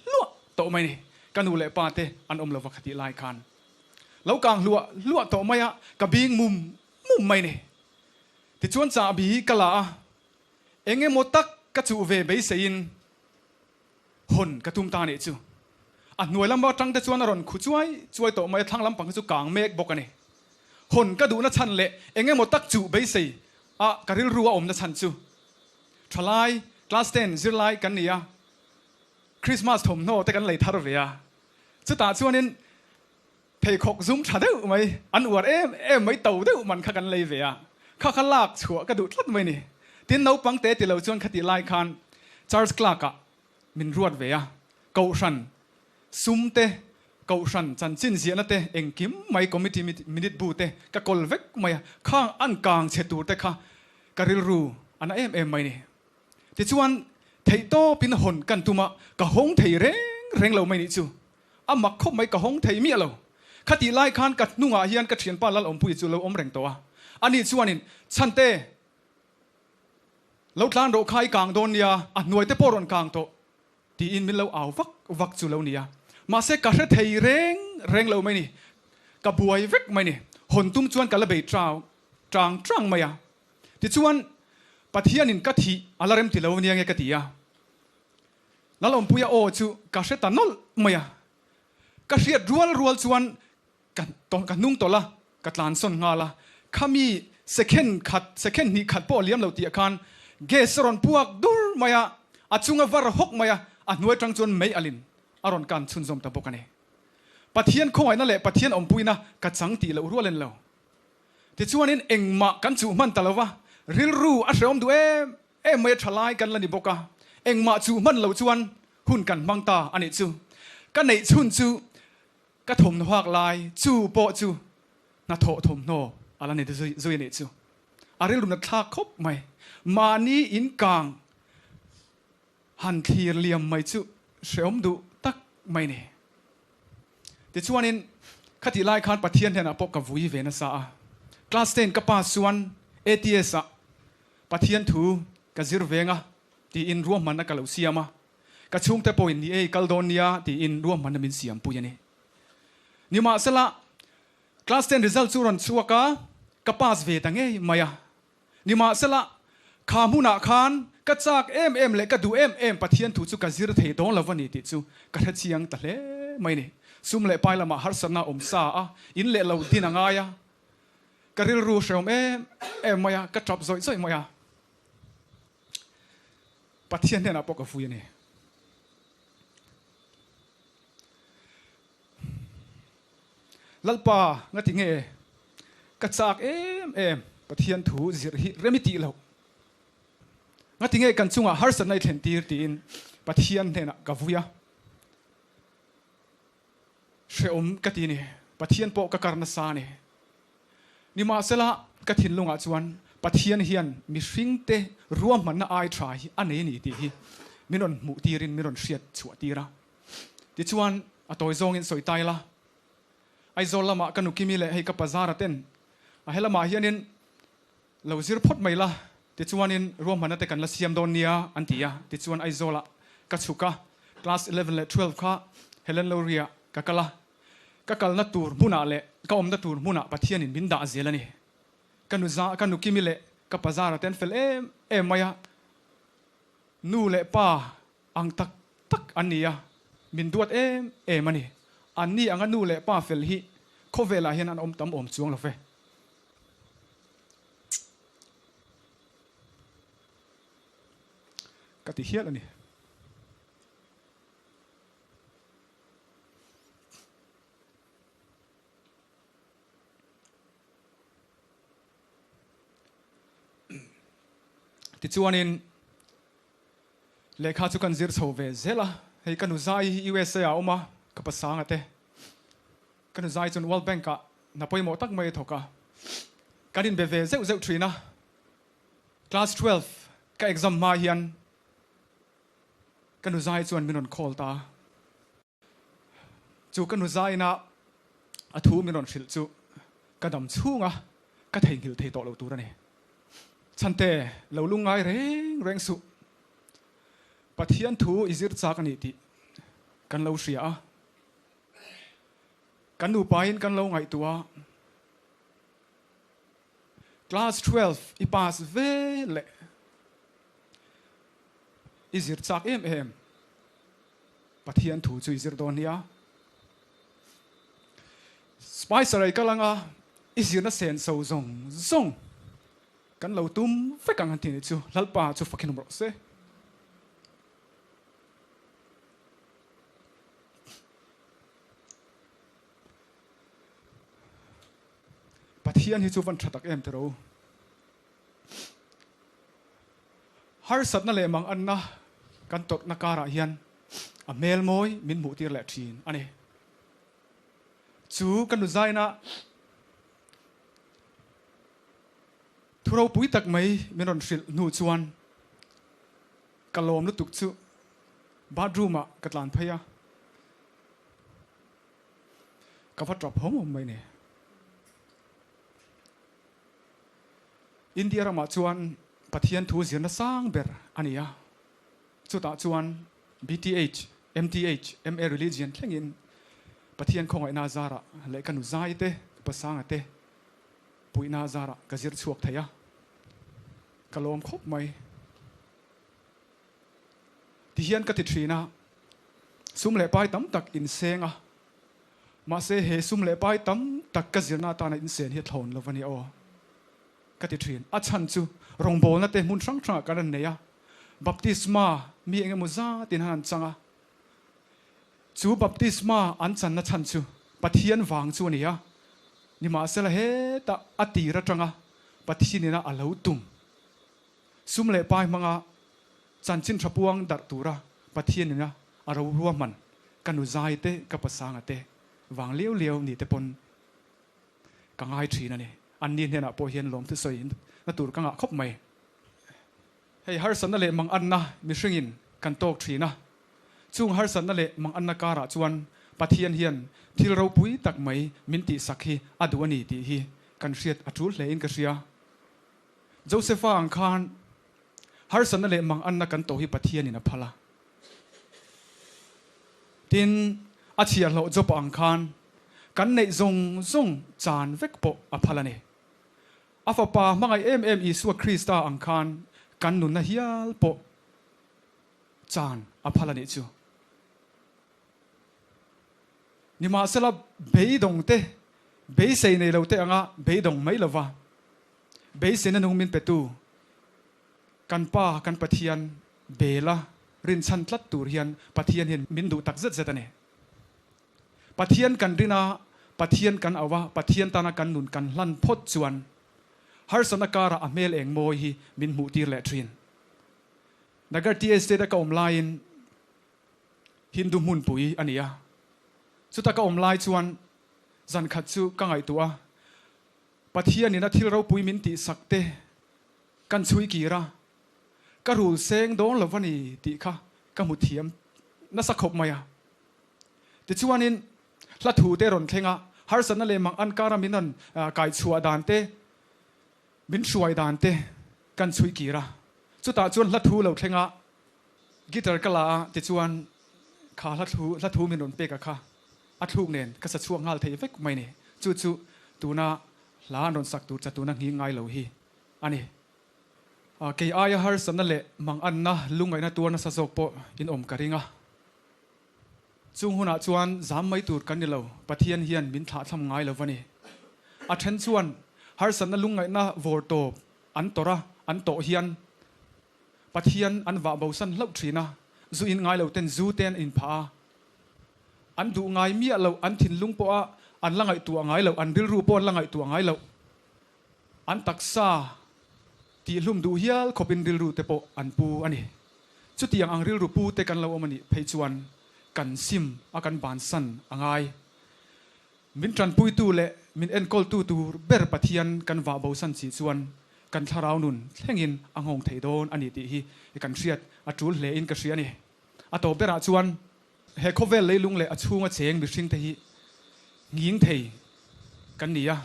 Speaker 9: hluah tawh mai ni. Ka nu leh pa te an awm lo va khatih lai khan lo kang hluah hluah tawh mai a, ka bing mum mum mai ni. Tichuan chahbi ka la a, Eng emaw tak ka chuh ve beiseiin hawn ka tum ta nih chu. A hnuai lam atang te chuan a rawn khu chuai chuai tawh mai a, thlang lampang hi chu kang mek bawk a ni. Hawn ka duhna chhan leh eng emaw tak chuh beisei a ka rilru a awmna chhan chu thalai class ten zirlai kan ni a, Christmas thawmhnaw te kan lei thar ve a, chutah chuanin Pheikhawk zum tha deuh mai, an uar em em mai, to deuh man kha kan lei ve a, kha kha lak chhuah ka duh tlat mai ni. Tin, naupang te ti lo chuan khatih lai khan Church clerk ah min ruat ve a, Kohhran sum te, Kohhran chanchin ziahna te engkim mai committee minute bu te ka kawl vek mai a, khang an kang chhe tur te kha ka rilru a na em em mai ni. Tichuan theihtawpin hawn kan tum a, ka hawng thei reng reng lo mai nih chu. A mak khawp mai ka hawng thei miah lo. Khatih lai khan ka hnungah hian ka thianpa Lalawmpuii chu lo awm reng tawh a, ani chuanin Chhante, lo tlan rawh kha i kang dawn nia, a hnuai te pawh rawn kang tawh. Tiin min lo au vak vak chu lo nia. Mahse ka hre thei reng reng lo mai ni. Ka buai vek mai ni. Hawn tum chuan ka la bei tang tang mai a. Tichuan Pathianin ka thih a la rem ti lo nia nge ka ti a. Lalawmpuia aw chu ka hre ta nawlh mai a. Ka hriat rual rual chuan ka ka hnung tawlh a, ka tlansawn nghal a. Khami second khat, second hnih khat pawh a liam lo tih ah khan gas a rawn puak dur mai a, a chunga var hawk mai a, a hnuai tang chuan mei alin a rawn kan chhunzawm ta bawk a ni. Pathian khawngaihna leh Pathian awmpuina ka chang tih loh rual en lo. Tichuanin engmah kan chuh hman ta lo va, rilru a hrehawm duh em em mai a tha lai kan la ni bawk a, engmah chuh hman lo chuan hun kan hmang ta a nih chu. Ka neih chhun chu Ka thawmhnaw hak lai chu pawh chu hnathawh thawmhnaw a la ni zui zui a nih chu. A rilru nat thlak khawp mai. Mahni in kang han thlir liam mai chu hrehawm duh tak mai ni. Tichuanin khatih lai khan Pathian hnenah pawh ka vui ve nasa a. Class ten ka pass chuan ATS ah Pathian thu ka zir veng a tiin ruahmanna ka lo siam a. Ka chhungte pawhin ni ei kal dawn nia tiin ruahmanna min siampui a ni. Nimahsela, class ten result chu rawn chhuak a, ka pass ve ta ngei mai a. Nimahsela, kha hmunah khan ka chak em em leh ka duh em em Pathian thu chu ka zir thei dawn lo va ni tih chu ka hre chiang ta hle mai a ni. Sum leh pai lamah harsatna a awm sa a, in leh lo din a ngai a, ka rilru hrehawm em em mai a, ka tap zawih zawih mai a. Pathian hnenah pawh ka vui a ni. Lalpa nga ti nge ka chak em em Pathian thu zir hi rem i tih loh. Nga ti nge kan chungah harsatna i thlen tir tiin Pathian hnenah ka vui a. Hrehawm ka ti ni. Pathian pawh ka kar nasa a ni. Nimahsela, ka thinlungah chuan Pathian hian mihringte ruahmanna ai tha hi a nei a ni tih hi min rawn hmuh tirin min rawn hriat chhuah tir a. Tichuan, a tawi zawngin sawi ta ila, Aizawl lamah ka nukimi leh hei ka pazara ten a helamah hianin lo zir phawt mai la, tichuanin ruahmanna te kan la siam dawn nia an ti a. Tichuan Aizawlah ka chhuk a, class 11 leh 12 kha Helen Lowry-ah ka kal a. Ka kalna tur hmunah leh ka awmna tur hmunah Pathianin min dah zel a ni. Ka nu za, ka nu Kimi leh ka pa Zara te an fel em em mai a, nu leh pa ang tak tak an ni a, min duat em em a ni. Anni anga nu leh pa fel hi khawvelah hian an awm tam awm chuang lo ve. Ka ti hial a ni. Tichuanin lehkha chu kan zir chho ve zel a, hei ka nu zai hi USA ah a awm a, ka pasanga te. Ka nu zai chuan World Bank ah hna pawimawh tak mai a thawk a, kan inbe ve zeuh zeuh thin a. Class 12 ka exam hma hian Ka nu zai chuan min rawn call ta. Chu ka nu zaina a thu min rawn hrilh chu ka dam chhunga ka theihnghilh thei tawh lo tur a ni. Chhante, lo lungngai reng reng suh. Pathian thu i zir chak a ni tih kan lo hria a. Kan nupain kan lo ngaihtuah a. Class 12 i pass ve leh. I zir chak em em. Pathian thu chu i zir dawn nia. Spicer ei kal anga i zirna sen so zawng zawng kan lo tum vek ang an ti nih chu. Lalpa chu fakin awm rawh se. Pathian hi chu van tha tak em tiro. Harsatna leh manganna kan tawrhna karah hian a hmel mawi min hmuhtir leh thin a ni. Chu ka nu zaina thu ropui tak mai min rawn hrilh hnu chuan ka lawm lutuk chu bathroom ah ka tlan phei a, ka va tap hawm hawm mai ni. India ramah chuan Pathian thu zirna sang ber a ni a, chutah chuan BTH, MTH, MA Religion thlengin Pathian khawngaihna zarah leh ka nu zai te, ka pasanga te puihna zarah ka zir chhuak thei a, ka lawm khawp mai. Tihian ka ti thin a, sum leh pai tam tak inseng a, Mahse he sum leh pai tam tak ka zirna atana insen hi a thlawn lo a ni aw ka ti thin. A chhan chu rawngbawlna te hmun hrang hrangah kan rawn nei a, baptisma mi eng emaw zatin han an chang a, chu baptisma an channa chhan chu Pathian vang chu a ni a, nimahsela hetah a tir atanga Pathianina a lo tum sum leh pai hmanga Chanchin tha puang darh tura Pathianina a ro ruahman ka nu zai te ka pasanga te vang liau liau ni te pawn ka ngai thin a ni. Anni hnenah pawh hian lawmthu sawi na tur ka ngah khawp mai. Hei harsatna leh manganna mihringin kan tawk thin a, chung harsatna leh manganna karah chuan Pathian hian thil ropui tak mai min tihsak hi a duh a ni tih hi kan hriat a tul hlein ka hria. Josepha ang khan Harsatna leh manganna kan tawh hi Pathianin a phal a. Tin, a chhiahhlawh Job ang khan kan neih zawng zawng chan vek pawh a phal a ni. A Fapa hmangaih em em Isua Krista ang khan kan nunna hial pawh chan a phal a nih chu. Nimahsela, beidawng te, beisei nei lo te anga beidawng mai lova, Beiseina nung min petu kan Pa, kan Pathian bela rinchhan tlat tur hian Pathian hian min duh tak zet zet a ni. Pathian kan rin a, Pathian kan auh a, Pathian tana kan nun kan hlan phawt chuan harsatna karah a hmel eng mawi hi min hmuh tir leh thin. Nagar TA State a ka awm laiin Hindu hmunpui a ni a, chuta ka awm lai chuan zan khat chu ka ngaihtuah a, Pathianin a thil ropui min tihsak te kan chhui kir a, ka rul seng dawn lo va ni tih kha ka hmu thiam nasa khawp mai a. Tichuanin hla thu te rawn thleng a, harsatna leh mang ankara min rawn kai chhuah dan te, min hruai dan te kan chhui kir a. Chutah chuan hla thu lo thleng a, guitar ka la a, tichuan kha hla thu hla thu min rawn pek a kha A thluk nen ka sa chhuak nghal thei vek mai ni. Chu chu tuna hla an rawn sak tur cha tuna nghing ngai lo hi a ni. Kei aia harsatna leh manganna lungngaihna tuar nasa zawk pawh in awm ka ring a. Chung hunah chuan zam mai tur kan ni lo, Pathian hian min thlahthlam ngai lo va ni. A then chuan harsatna lungngaihna vawr tawp an tawrh a, an tawh hian Pathian an vah bosan hlauh thin a, zu in ngai lo ten zu te an in phah a, An duh ngai miah loh, an thinlung pawha an la ngaihtuah ngai loh, an rilru pawh an la ngaihtuah ngai loh, an taksa tihhlum duh hial khawpin rilru te pawh an pu a ni. Chutiang ang rilru pu te kan lo awm a nih phei chuan kan sim a kan bansan a ngai. Min tanpuitu leh min enkawltu tur ber Pathian kan vah bosan si chuan kan thlarau nun thlengin a nghawng thei dawn a ni tih hi kan hriat a tul hlein ka hria a ni. A tawp berah chuan he khawvel leilung leh a chhunga cheng mihringte hi nghing thei kan ni a.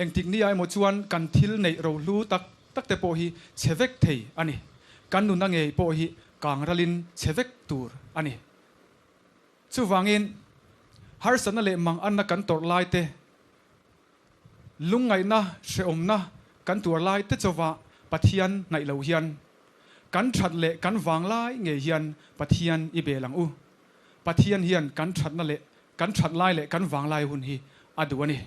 Speaker 9: Engtik nia emaw chuan kan thil neih rohlu tak tak te pawh hi chhe vek thei a ni. Kan nuna ngei pawh hi kang ralin chhe vek tur a ni. Chuvangin harsatna leh manganna kan tawrh lai te, Lungngaihna, hrehawmna kan tuar lai te chauva Pathian hnaih lo hian, kan that leh kan vang lai ngei hian Pathian i bel ang u. Pathian hian kan thatna leh kan that lai leh kan vang lai hun hi a duh a ni.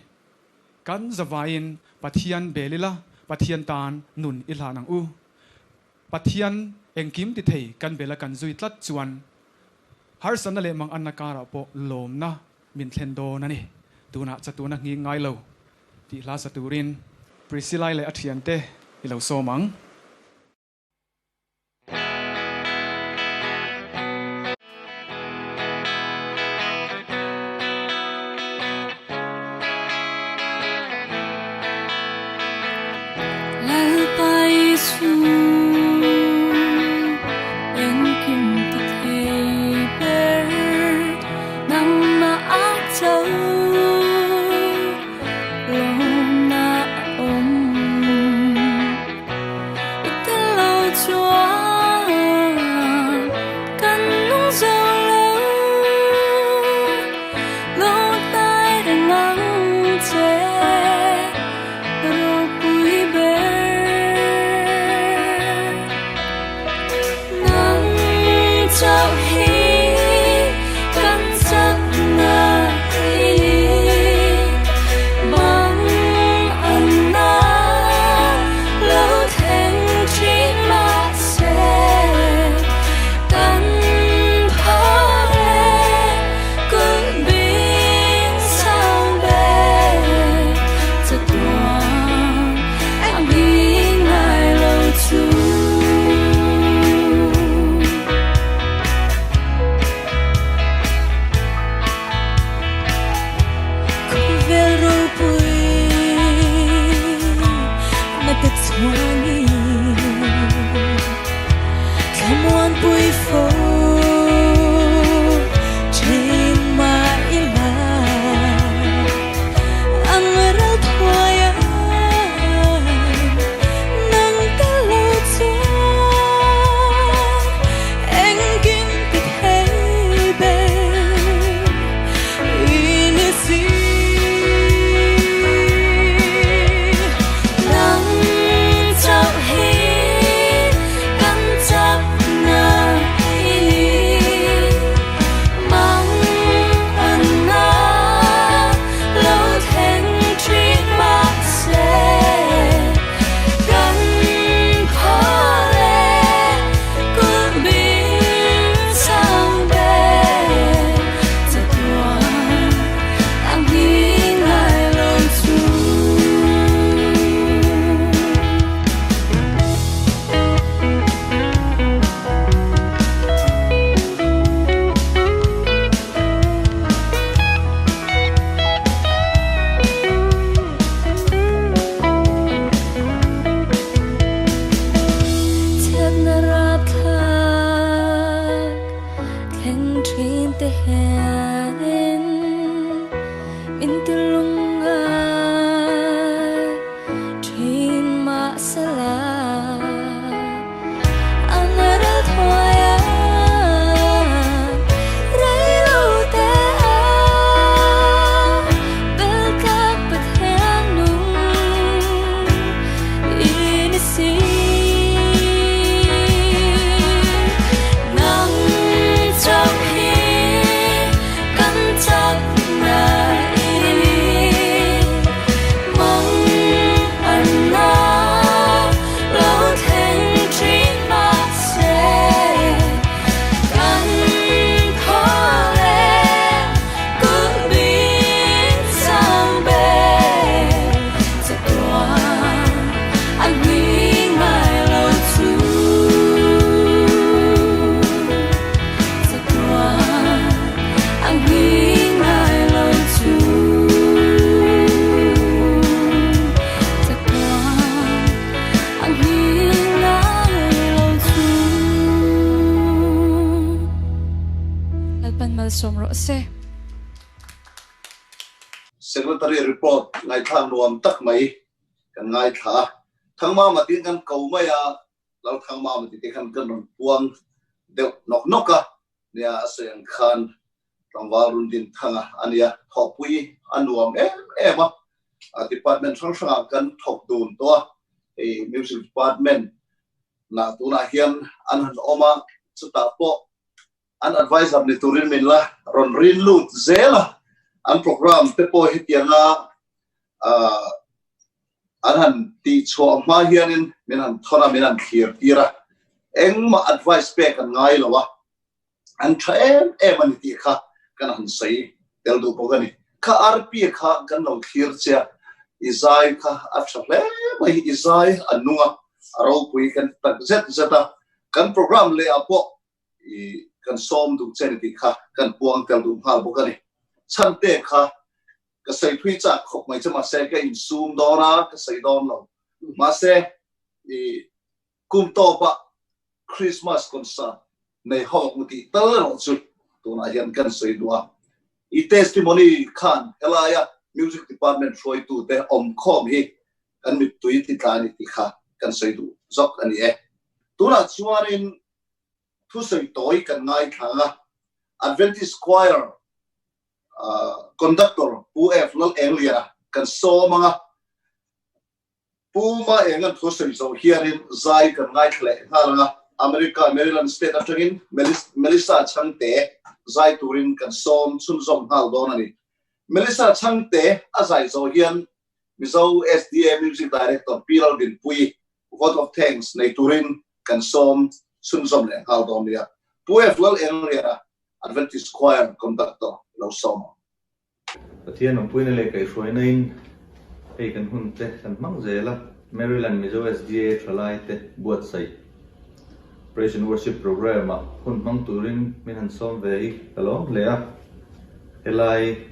Speaker 9: Kan zavaiin Pathian bel ila, Pathian tan nun i hlan ang u. Pathian engkim ti thei kan bela kan zui tlat chuan harsatna leh manganna karah pawh lawmna min thlen dawn a ni. Tunah chatuna nghing ngai lo tih hla sa turin Priscilla-i leh a thiante i lo sawm ang.
Speaker 2: chu engkim ti thei ber nangmah a cho lawmna a awm i tello chuan kan nung zo lo lo hnai reng ang che ropui ber nang chauh hi kan chakna i ni mang an na lo thleng thin mahse kan phal e kulh bing sang ber chatuan a hming ngai lo chu. Khawvel ropui na te chhuangin thlamuanpui fo thin mah ila ang ral thuai a nang ta lo chuan engkim ti thei ber i ni si. Nang chauh hi kan chakna i ni mang an na lo thleng thin mahse kan phal e kulh bing sang ber chatuan a hming ngai lo chu. Chhiatna rapthlak thleng thin te hianin min ti lungngai thin mahsela an ral thuai a rei lo te a bel tlak Pathian nung i ni si. Nang chauh hi kan chakna i ni mang an na lo thleng thin mahse kan phal e kulh bing sang ber chatuan a hming ngai lo chu chatuan a hming ngai lo chu chatuan a hming ngai lo chu.
Speaker 1: Lalpan malsawm rawh se.
Speaker 3: Secretary report ngaihthlak nuam tak mai kan ngaithla a, Thangmama tiin kan ko mai a, Lalthangmama tih te khan kan rawn puang deuh nawk nawk a, nia a sawi ang khan tlangval run din thang a a nia, thawhpui a nuam em em a, department hrang hrangah kan thawk dun tawh a, hei music department nah tunah hian an han awm a, chutah pawh an advisor ni turin min la rawn rin lut zel a, an program te pawh hetianga an han tih chhuah hma hianin min han thawn a, min han thlir tir a, engmah advice pek an ngai lo a, an tha em em a ni tih kha kan han sawi tel duh bawk a ni. Kha RP kha kan lo thlir che a, i zai kha a tha hle mai, i zai a nung a, a ropui kan ti tak zet zet a, kan program leh ah pawh i kan sawm duh che ni tih kha kan puang tel duh nghal bawk a ni. Chhante kha ka sawi phui chak khawp mai che mahse ka insum dawn a, ka sawi dawn lo. Mahse i. Kum tawpah Christmas concert nei ho ang tih tal erawh chu tunah hian kan sawi duh a. I testimony khan helaia Music Department hruaitute awmkhawm hi kan mittui titla a ni tih kha kan sawi duh zawk a ni e. Tunah chuanin thusawi tawi kan ngaithla ang a, Adventist Choir Conductor Pu F. Lal Engliana kan sawm ang a, Pu Ma Engan thusawi zawh hianin zai kan ngaithla leh nghal ang a, America Maryland State atangin Melissa Chhangte zai turin kan sawm chhunzawm nghal dawn a ni. Melissa Chhangte a zai zawh hian Mizo SDA Music Director Pi Laldinpuii Vote of Thanks nei turin kan sawm chhunzawm leh nghal dawn nia. Pu F. Lal Engliana, Adventist Choir Conductor lo sawm ang.
Speaker 10: Pathian awmpuina leh kaihhruaina in hei kan hun te kan hmang zel a, Maryland Mizo SDA thalai te buatsaih Praise and Worship Program ah hun hmang turin min han sawm ve hi ka lawm hle a, helai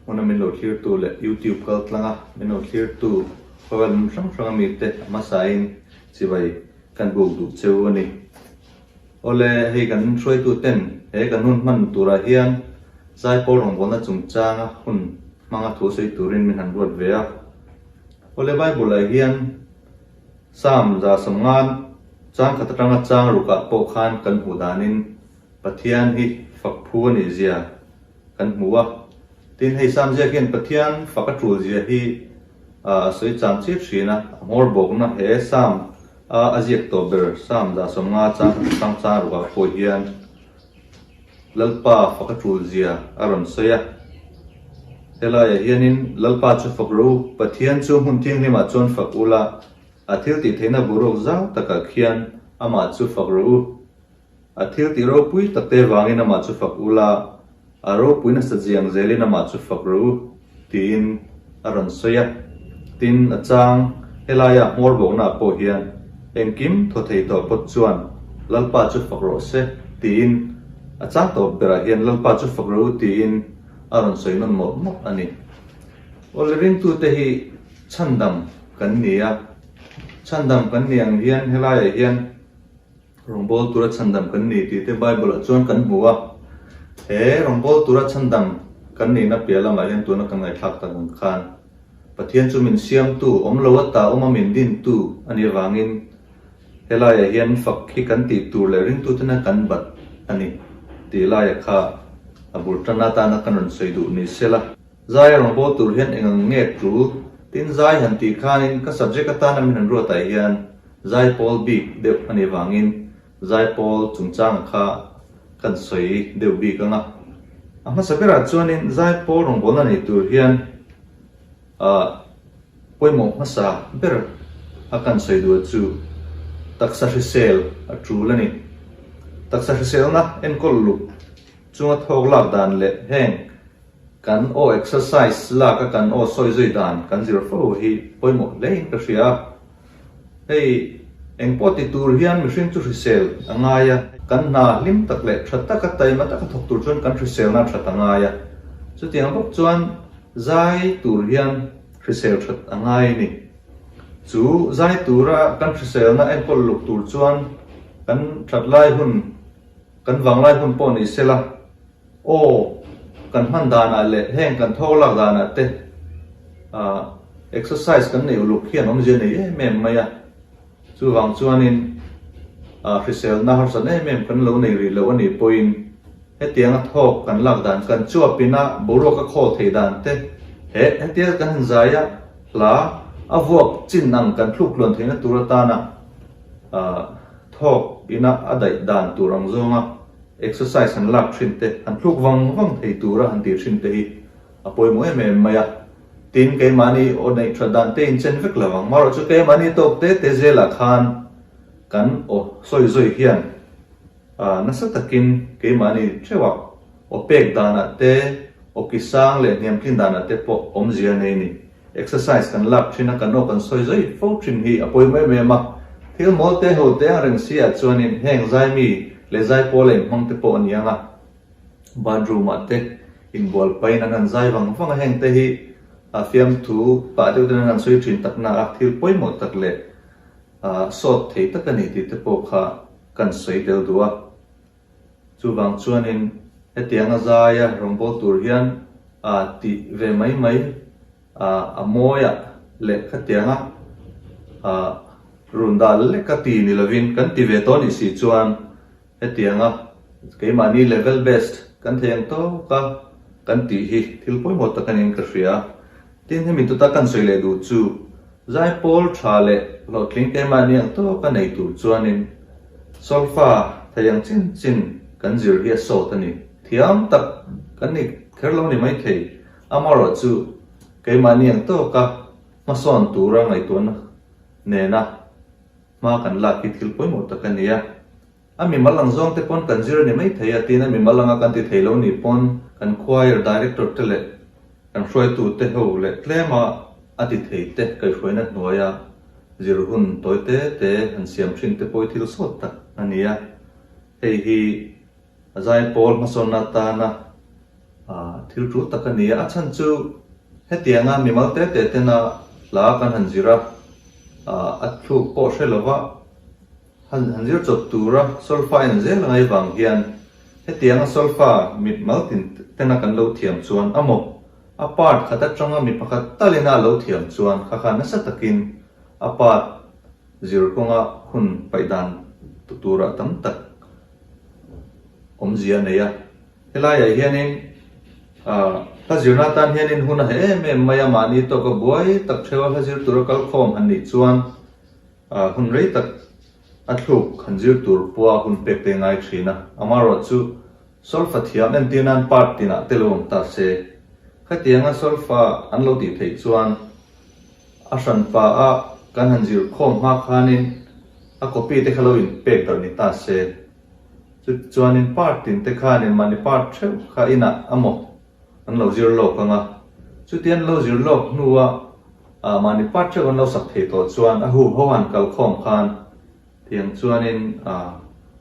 Speaker 10: hmuna min lo thlirtu leh YouTube kal tlanga min lo thlirtu khawvel hmun hrang hranga mite a hmasain chibai kan buk duh cheu a ni. Awle, hei kan hruaitu ten he kan hun hman turah hian Zaipawl rawngbawlna chungchanga hun hmanga thu sawi turin min han ruat ve a. Awle, Bible-ah hian Psalm 150 chang khat atanga chang rukah pawh khan kan hmuh danin Pathian hi fak phu a nih zia kan hmu a. Tin, hei Psalm ziak hian Pathian fak a tul zia hi a sawi chang chiah thin a, a hmawr bawkna he Psalm A a ziak tawh ber Psalm 150 chang hrang chang rukah pawh hian Lalpa fak a tul zia a rawn sawi a. Helaiah hianin Lalpa chu fak rawh u, Pathian chu hmun thianghlimah chuan fak ula, a thil tih theihna boruak zau takah khian amah chu fak rawh u. A thil tih ropui takte vangin amah chu fak ula, a ropui nasa ziang zelin amah chu fak rawh u, tiin a rawn sawi a. Tin, a chang, helaia hmawr bawknaah pawh hian engkim thaw thei tawh pawt chuan Lalpa chu fak rawh se, tiin a chang tawp berah hian Lalpa chu fak rawh u tiin a rawn sawi nawn mawlh mawlh a ni. Awle ringtute hi chhandam kan ni a, chhandam kan ni ang hian helaiah hian Rawngbâwl tura chhandam kan ni tih te Bible-ah chuan kan hmu a. He rawngbâwl tura chhandam kan nihna piah lamah hian tuna kan ngaihthlâk tak ang khan Pathian chu min siamtu, awm lo ata awma min dintu a nih avângin helaiah hian fak hi kan tih tur leh ringtutena kan bat a ni tih laia kha a bul tan atana kan rawn sawi duh ni sela. Zai a rawngbâwl tur hian eng ang nge tul? Tin, zai han tih khanin ka subject atana min han ruatah hian Zaipawl bik deuh a nih vangin Zaipawl chungchanga kha kan sawi deuh bik ang a. A hmasa berah chuanin Zaipawl rawngbawlna nei tur hian ah pawimawh hmasa ber a kan sawi duh chu taksa hrisel a tul a ni. Taksa hriselna enkawl luk chunga thawk lak dan leh heng kan aw exercise lak a kan aw sawi zui dan kan zir fo hi pawimawh hlein ka hria a. Hei, eng pawh ti tur hian mihring chu hrisel a ngai a, kan hna hlim tak leh tha taka taima taka thawk tur chuan kan hriselna that a ngai a, chutiang bawk chuan zai tur hian hrisel that a ngai a ni. Chu zai tura kan hriselna enkawl luk tur chuan kan that lai hun, kan vanglai hun pawh ni sela, Aw, kan hman danah leh heng kan thawk lak danah te exercise kan neih uluk hian awmzia nei em em mai a, chuvang chuanin hriselna harsat em em kan lo nei rih loh a nih pawhin hetianga thawk kan lak dan kan chuapina boruak a khawl theih dan te he hetia kan han zai a hla a vuak chin ang kan thluk tluan theihna tur atana thawk ina a daih dan tur ang zawnga Exercise han lak thin te, han thluk vang vang thei tura han tih thin te hi a pawimawh em em mai a. Tin, keimahni aw neih that dan te inchen vek lo ang. Marawh chu keimahni tawk te te zelah khan kan aw sawi zawi hian nasa takin keimahni theuhah aw pek danah te, aw ki sang leh hniam tlin danah te pawh awmzia nei a ni. Exercise kan lak thin a, kan aw kan sawi zai fo thin hi a pawimawh em em a. Thil mawl te ho te ang reng si ah chuanin heng zaimi leh zaipawl a inhmang te pawh a ni ang a. Bathroom ah te inbual pahin an han zai vang vang a, heng te hi a fiamthu pah deuh ten an han sawi thin tak na a, thil pawimawh tak leh. sawt thei tak a ni tih te pawh kha kan sawi tel duh a. Chuvang chuanin hetianga zaia rawngbâwl tur hian tih ve mai mai a mawiah leh khatianga run dal leka ti ni lovin kan ti ve tawh nih si chuan hetianga keimahni level best kan thei ang tawka kan tih hi thil pawimawh tak a niin ka hria. Tin, hemi tuta kan sawi leh duh chu zaipawl tha leh hlawhtling keimahni ang tawka nei tur chuanin solfa thei ang chin chin kan zir hi a sawt a ni. Thiam tak kan ni kher lo ni maithei, amaherawh chu keimahni ang tawka hmasawn tura ngaihtuahna nena hma kan lak hi thil pawimawh tak a ni a. A mimal ang zawng te pawn kan zir a ni mai thei a, tin a mimal anga kan ti thei lo nih pawn kan choir director te leh kan hruaitu te ho leh tlema a ti thei te kaihhruaina hnuaia zir hun tawi te te han siam thin te pawh hi thil sawt tak a ni a. Hei hi a zaipawl hmasawnna atana thil tul tak a ni a, a chhan chu hetianga mimal te te tena hla kan han zir a, a thluk pawh hre lova, Han zir chawp tura solfa en zel a ngai vang hian hetianga solfa mit mal tin tena kan lo thiam chuan a maw a part khat atanga mi pakhat talina a lo thiam chuan kha kha nasa takin a part zir kawnga hun paih dan turah tam tak awmzia a nei a. Helaiah hianin hla zirna atan hianin hun a heh em em mai a, mahni tawka buai tak theuha hla zir tura kalkhawm han nih chuan Hun rei tak a thluk han zir tur pawha hun pek te ngai thin a, amaherawhchu solfa thiam entir nan part tinah te lo awm ta se. Khatianga solfa an lo tih theih chuan a hranpa a kan han zir khawm hma khanin a copy te kha lo in pek darh ni ta se. Chutichuanin part tin te khanin mahni part theuh kha inah a maw An lo zir lawk ang a, chuti an lo zir lawk hnua mahni part theuh an lo sak thei tawh chuan a hu ho han kal khawm khan tiang chuanin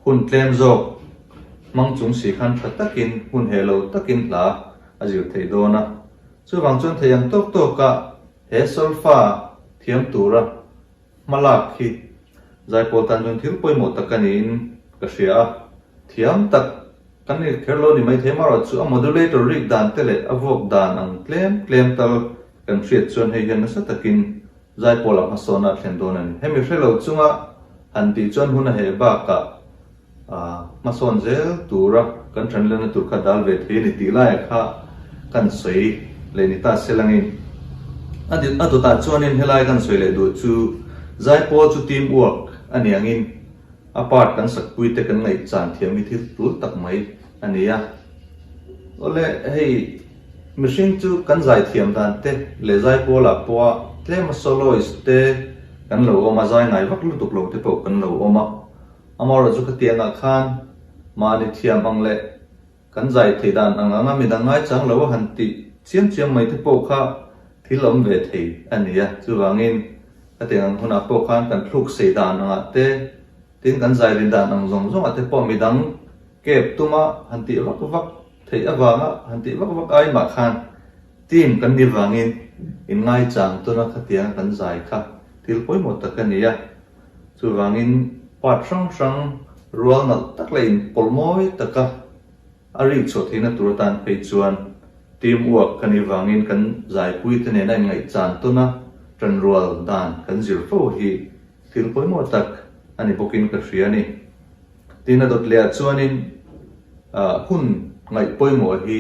Speaker 10: hun tlem zawk hmang chung si khan tha takin hun heh lo takin hla a zir theih dawn a. Chuvang chuan thei ang tawk tawka he solfa thiam tura hmalak hi zaipawl tan chuan thil pawimawh tak a niin ka hria a, thiam tak kan ni kher lo ni maithei amaherawh chu a modulator rik dan te leh a vuak dan ang tlem tlem tal kan hriat chuan hei hian nasa takin zaipawl ah hmasawnna a thlen dawn a ni. Hemi hre lo chunga han tih chuan hun a heh bakah Hmasawn zel tura kan ṭanlena tur kha dal ve thei a ni tih laiah kha kan sawi leh ni ta se langin a a dawtah chuanin helai kan sawi leh duh chu zaipawl chu team work a ni angin a part kan sakpui te kan ngaihchan thiam hi thil tul tak mai a ni a. Awle hei mihring chu kan zaithiam dan te leh zaipawlah pawha tlema soloist te kan lo awm a, zai ngai vak lutuk lo te pawh kan lo awm a. Amaherawhchu chu khatiangah khan mahni thiam ang leh kan zai theih dan ang anga midang ngaichang lo a han tih chiam chiam mai te pawh kha thil awm ve thei a ni a. Chuvangin khatiang ang hunah pawh khan kan thluk sei dan angah te, tin kan zai rin dan ang zawng zawngah te pawh midang kep tuma han tih vak vak theih avanga han tih vak vak ai mah khan team kan ni vangin in ngaichang tuna khatianga kan zai kha thil pawimawh tak a ni a. Chuvangin part hrang hrang rual nalh tak leh inpawlh mawi taka a rik chhuah theihna tur atan phei chuan team work kan nih vangin kan zaipuite nena inngaihchan tuna tanrual dan kan zir fo hi thil pawimawh tak a ni bawkin ka hria a ni. Tin a dawt lehah chuanin hun ngaih pawimawh hi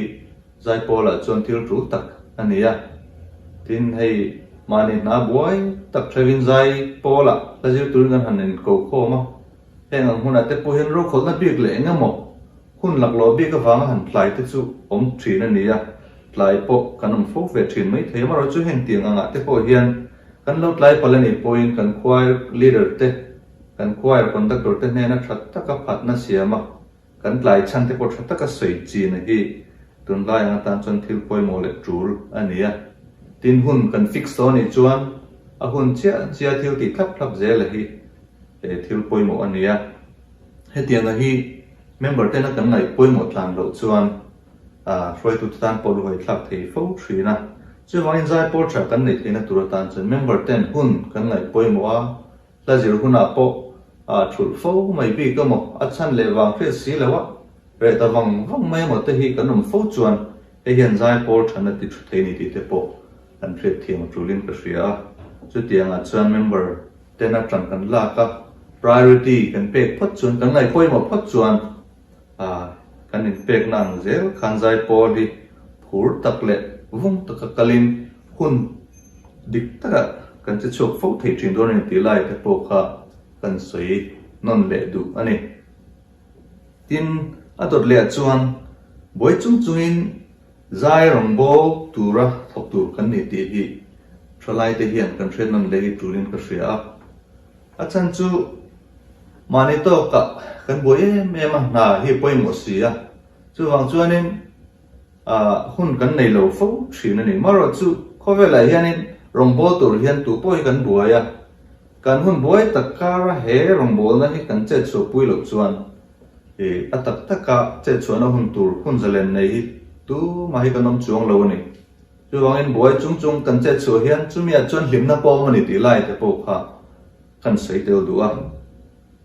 Speaker 10: Zaipawlah chuan thil tul tak a ni a, tin hei mahni hna buai tak theuhin Zaipawlah hla zir turin kan han inko khawm a, heng ang hunah te pawh hian rokhawlhna bik leh eng emaw hun laklawh bik avanga han tlai te chu awm thin a ni a, tlai pawh kan awm fo ve thin mai thei. Amaherawhchu heng tiang angah te pawh hian kan lo tlai palh a nih pawhin kan choir leader te, kan choir conductor te hnena tha taka phatna siam a, Kan tlai chhan te pawh tha taka sawi chin a hi tunlai ang atan chuan thil pawimawh leh tul a ni a. Tin hun kan fix tawh a nih chuan a hun chiah chiah thil tih thlap thlap zel a hi he thil pawimawh a ni a. Hetiang a hi member tena kan ngaih pawimawh tlan loh chuan hruaitu te tan pawh luhai thlak thei fo thin a. Chuvangin zaipawl tha kan neih theihna tur atan chuan member ten hun kan ngaih pawimawh a. Hla zir hunah pawh a thulh fo mai bik emaw, a chhan leh vang hriat si lo a, reh ta vang vang mai emaw te hi kan awm fo chuan hei hian zaipawl than a ti thu thei ni tih te pawh kan hriat thiam a tulin ka hria a. Chutiangah chuan member ten a tan kan lak a, priority kan pek phawt chuan, kan ngaihpawimawh phawt chuan kan inpekna ang zel khan zaipawl hi phur tak leh vung taka kalin hun dik taka kan che chhuak fo thei thin dawn a ni tih lai te pawh kha kan sawi nawn leh duh a ni. Tin, a dawt leh ah chuan buai chung chungin zai rawngbâwl tura thawk tur kan ni tih hi thalaite hian kan hriat nawn leh hi tulin ka hria a. A chhan chu mahni tawkah kan buai em em a, hna hi a pawimawh si a, chuvang chuanin hun kan nei lo fo thin a ni. Marawh chu khawvelah hianin rawngbâwl tur hian tu pawh hi kan buai a, kan hun buai tak kara he rawngbâwlna hi kan chet chhuahpui loh chuan a tak taka chet chhuahna hun tur hun zalen nei hi tumah hi kan awm chuang lo a ni. Chuvangin buai chung chung kan chet chhuah hian chumiah chuan hlimna pawh awm a ni tih lai te pawh kha kan sawi tel duh a.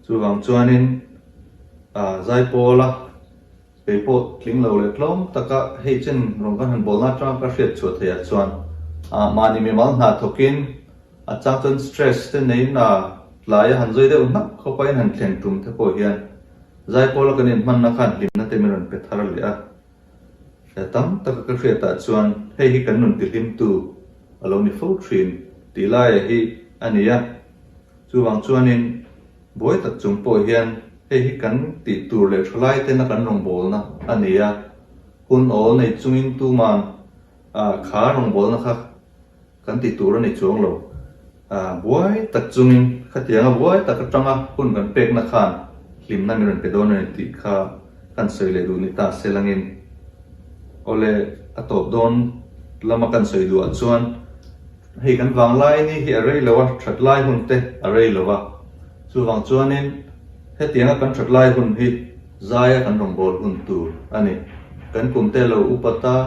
Speaker 10: Chuvang chuanin Zaipawla kei pawh tling lo leh tlawm taka hei chen rawn kan han bawlna atanga ka hriat chhuah theih ah chuan mahni mimal hna thawkin a chang chuan stress te neiin tlai a han zui deuh hnak khawpa in han thlen tum te pawh hian Zaipawla kan inhmanna khan hlimna te min rawn pe thar leh a. Hre tam taka ka hriatah chuan hei hi kan nun tihlimtu a lo ni fo thin tih laia hi a ni a. Chuvang chuanin buai tak chung pawh hian hei hi kan tih tur leh thalai tena kan rawngbawlna a ni a. Hun awl nei chungin tuman kha rawngbawlna kha Kan ti tur a ni chuang lo. Buai tak chungin khatianga buai tak atanga hun kan pekna khan hlimna min rawn pe dawn a ni tih kha kan sawi leh duh ni ta se langin awle a tawp dawn lama kan sawi duhah chuan hei kan vanglai ni hi a rei lo a, that lai hun te a rei lo a, chuvang chuanin hetianga kan that lai hun hi zaia kan rawngbâwl hun tur a ni. Kan kum te lo upat a,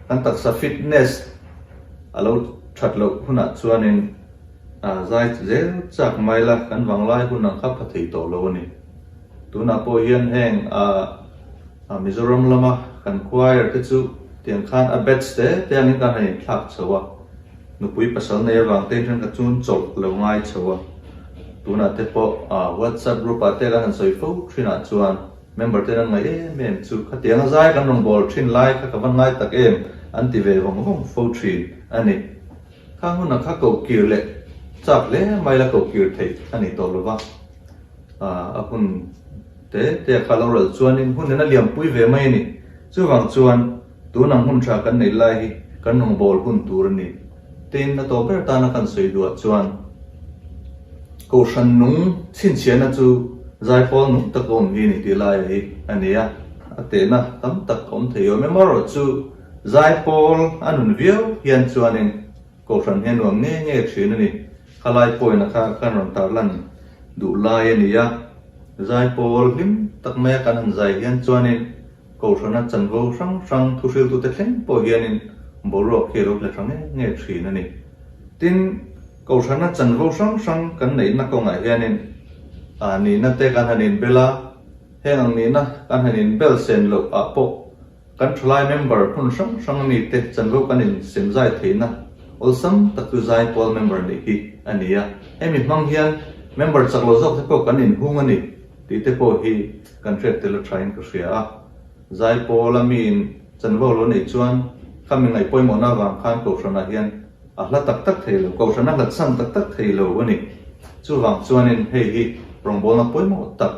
Speaker 10: kan taksa fitness A lo that loh hunah chuanin zai zel chak mai la, kan vanglai hun ang kha pha thei tawh lo a ni. Tunah pawh hian heng Mizoram lama kan choir te chu tiang khan a batch te te angin kan han inthlak chho a, nupui pasal nei avang te in thenkhat chuan chawlh lo ngai chho a. Tunah te pawh WhatsApp group ah te kan han sawi fo thinah chuan Member ten an ngaih em em chu khatiang a zai kan rawn bawl thin lai kha ka va ngai tak em an ti ve vawng vawng fo thin a ni. Khang hunah kha koh kir leh chak hle mai la koh kir theih a ni tawh lova, a hun te te a kha lo ral chuanin hun in a liampui ve mai a ni. Chuvang chuan tun ang hun tha kan neih lai hi kan rawn bawl hun tur a ni. Tin, a tawh ber tana kan sawi duah chuan Kohhran nung chhinchhiahna chu zaipawl nung tak a awm hi ni tih laia hi a ni a, a tehna tam tak a awm thei awm em erawh chu zaipawl a nun viau hian chuanin Kohhran hi a nuam nge nge thin a ni. Khalai pawina kha kan rawn tarlan duh lai a ni a, zaipawl hlim tak maia kan han zai hian chuanin Kohhrana chanvo hrang hrang thuhriltute thleng pawh hianin boruak hi a lo hle tha nge nge thin a ni. Tin, Kohhrana chanvo hrang hrang kan neihna kawngah hianin nihna te kan han inbel a, heng ang nihna kan han inbel sen loh ah pawh kan thalai member hmun hrang hrang ami te chanvo kan insemzai theihna awlsam tak chu zaipawl member nih hi a ni a. Hemi hmang hian member chak lo zawk te pawh kan inhung a ni tih te pawh hi Kan hriat tel a thain ka hria a, Zaipawla miin chanvo lo neih chuan kha mi ngaih pawimawhna avang khan Kohhranah hian a hla tak tak thei lo, Kohhran a hlatsan tak tak thei lo a ni. Chuvang chuanin hei hi rawngbawlna pawimawh tak,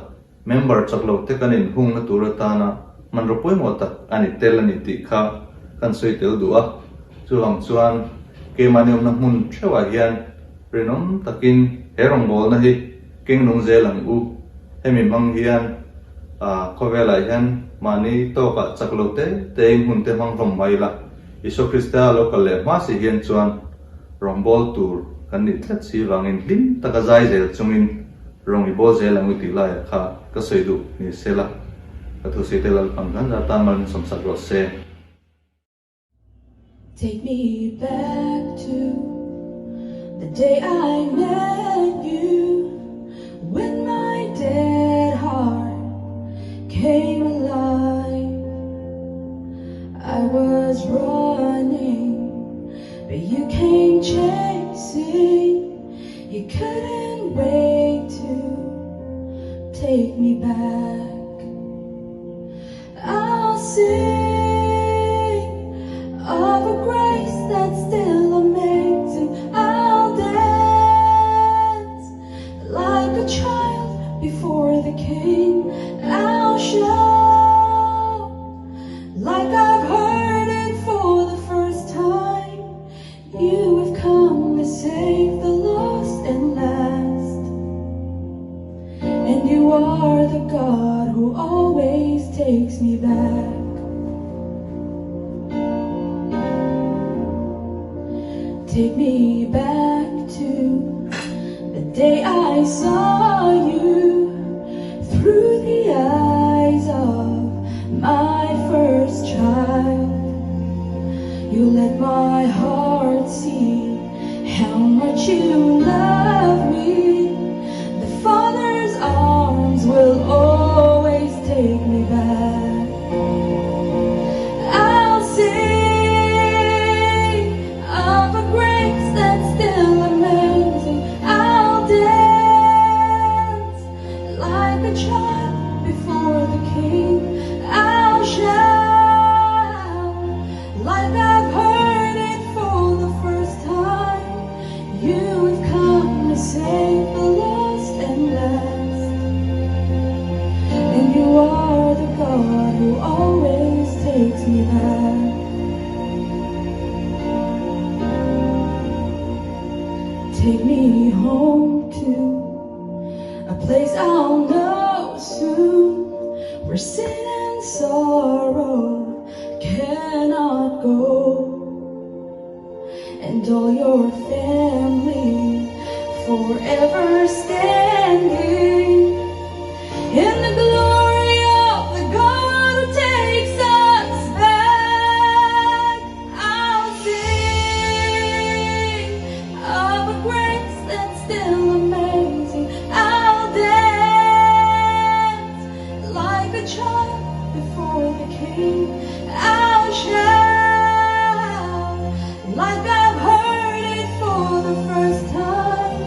Speaker 10: member chak lo te kan inhungna tur atana hmanraw pawimawh tak a ni tel a ni tih kha kan sawi tel duh a. Chuvang chuan keimahni awmna hmun theuhah hian rinawm takin he rawngbawlna hi Keng nung zel ang u. Hemi hmang hian khawvelah hian mahni tawkah chak lo te tein hun te hmang hlawm mai ila. Isua Krista lo kal leh hma si hian chuan rawngbâwl tur kan nih tlat si vangin hlim taka zai zel chungin rawng i bawl zel ang u tih laiah kha ka sawi duh ni sela. Ka thusawi te Lalpan kan zar tan mal min sawmsak rawh se.
Speaker 2: Take me back to the day I met you. couldn't wait to take me back. I'll sing of a grace that's still amazing. I'll dance like a child before the king. I'll shout like I've heard it for the first time. You have come to save the lost and last. And you are the God who always takes me back. Take me back to the day I saw you through the eyes of my first child. You let my heart see how much you love me. The Father's arms will always take me back. I'll sing of a grace that's still amazing. I'll dance like a child before the King. I'll shout like I've heard it for the first time. You have come to save the lost and last. And you are the God who always takes me back. Take me home to a place I'll know soon, where sin and sorrow cannot go, and all your family forever standing in the glory of the God who takes us back. I'll sing of a grace that's still amazing. I'll dance like a child before the King. I'll shout like I've heard it for the first time.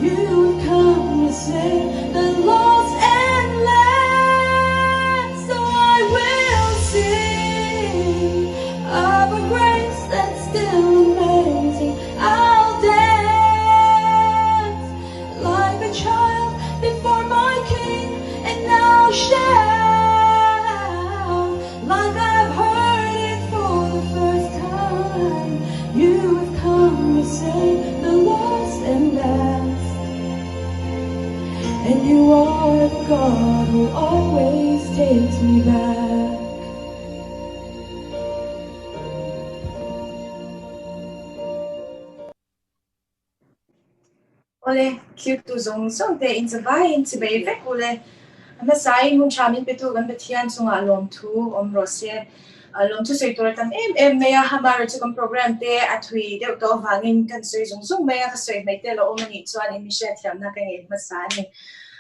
Speaker 2: You have come to save the lost and last. So I will sing of a grace that's still amazing. I'll dance like a child before my King, and I'll shout like I've heard it for the first time. You have come to save the lost and last. And you are the God who always takes me back.
Speaker 11: Awle, thiltu zawng zawng te in zavaiin chibei vek ule. A hmasain hun tha min petu kan Pathian chungah lawmthu awm rawh se. Lawmthu sawi tur a tam em em mai a, hamara chu kan program te a thui deuh tawh avangin kan sawi zung zung mai a, ka sawi hmei te lo awm a nih chuan in mi hriatthiamna ka ngei hmasa a ni.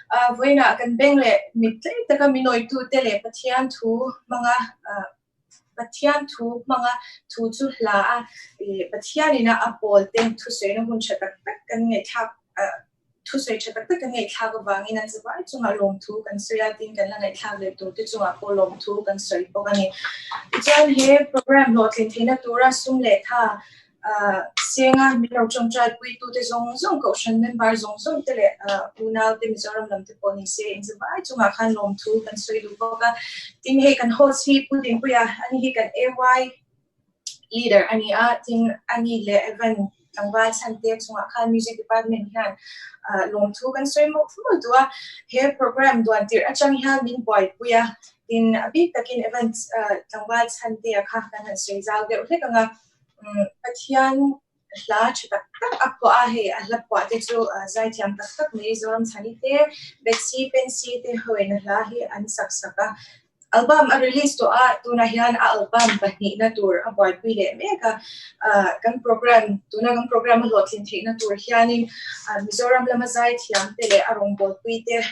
Speaker 11: Vawiinah kan beng leh mit tlem taka min awitu te leh Pathian thu hmanga Pathian thu hmanga thu chu hla a, Pathianina a pawl te thusawina hun tha tak tak kan ngaihthlak thusawi tha tak tak kan ngaihthlak avangin an zavai chungah lawmthu kan sawi a, tin kan la ngaihthlak leh tur te chungah pawh lawmthu kan sawi bawk a ni. Tichuan he program hlawhtlin theihna tura sum leh tha Senga min lo tawngtai puitute zawng zawng, Kohhran member zawng zawng te leh unau te Mizoram lam te pawh ni se inzavai chungah khan lawmthu kan sawi duh bawk a. Tin hei kan host hi Pu Dingpuia ani hi kan AY leader a ni a, tin ani leh Evan tlangval chhante chungah khan Music Department hian lawmthu kan sawi mawlh mawlh duh a. He program duan tirh atang hian min buaipui a, tin a bik takin Evan tlangval chhante a kha kan han sawi zau deuh hlek ang a. Pathian hla tha tak tak a phuah a, hei a hla phuah te chu zaithiam tak tak mai Zoram Chhani te, Betsy Pensy te hoin a hla hi an sak sak a. Album a release tawh a, tunah hian a album pahnihna tur a buaipui leh mek a. Kan program, tuna kan program a hlawhtlin theihna tur hianin Mizoram lama zaithiam te leh a rawngbawlpui te.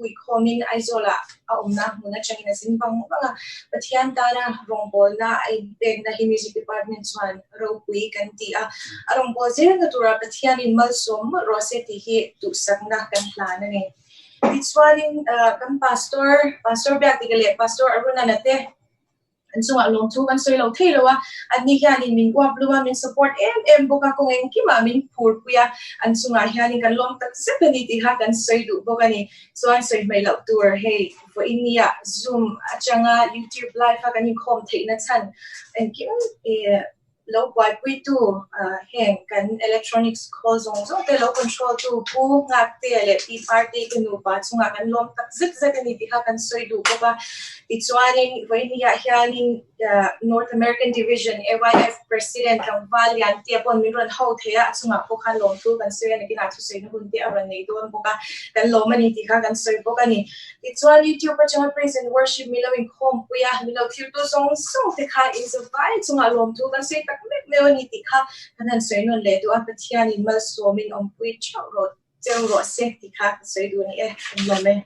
Speaker 11: hui khawmin Aizawlah a awmna hmun atangin a zin vang vang a. Pathian tana rawngbawlna a inpekna hi Music Department chuan ropui kan ti a. A rawngbâwl zelna tura Pathianin malsawm mawlh rawh se tih hi duhsakna kan hlan a ni. Tichuanin kan Pastor, Pastor Biakdika leh Pastor Arunana te an chungah lawmthu kan sawi lo thei lo a, anni hianin min uap lum a, min support em em bawk a, kawng engkimah min phurpui a, an chungah hianin kan lawm tak zet a ni tih kha kan sawi duh bawk a ni. Chuan sawi hmaih loh tur hei vawinia Zoom atanga YouTube live a kan inkhawm theihna chhan engkim Lo buaipuitu heng kan electronics khawl zawng zawng te lo control tu Pu Nghaktea leh Pi Partei te nupa chungah kan lawm tak zet zet a ni tih kha kan sawi duh bawk a. Tichuanin vawinia hianin North American Division AYF President Tlangval Liantea paw'n min rawn ho thei a, a chungah pawh khan lawmthu kan sawi a, nakinah thusawina hun te a rawn nei dawn bawk a, kan lawm a ni tih kha kan sawi bawk a ni. Tichuan YouTube atanga Praise and Worship milo inkhawmpui a, milo thiltu zawng zawng te kha inzavai chungah lawmthu kan sawi tak meuh meuh a ni tih kha kan han sawi nawn leh duh a, Pathianin malsawmin awmpui theuh rawh cheu rawh se tih kha ka sawi duh a ni e, kan lawm e.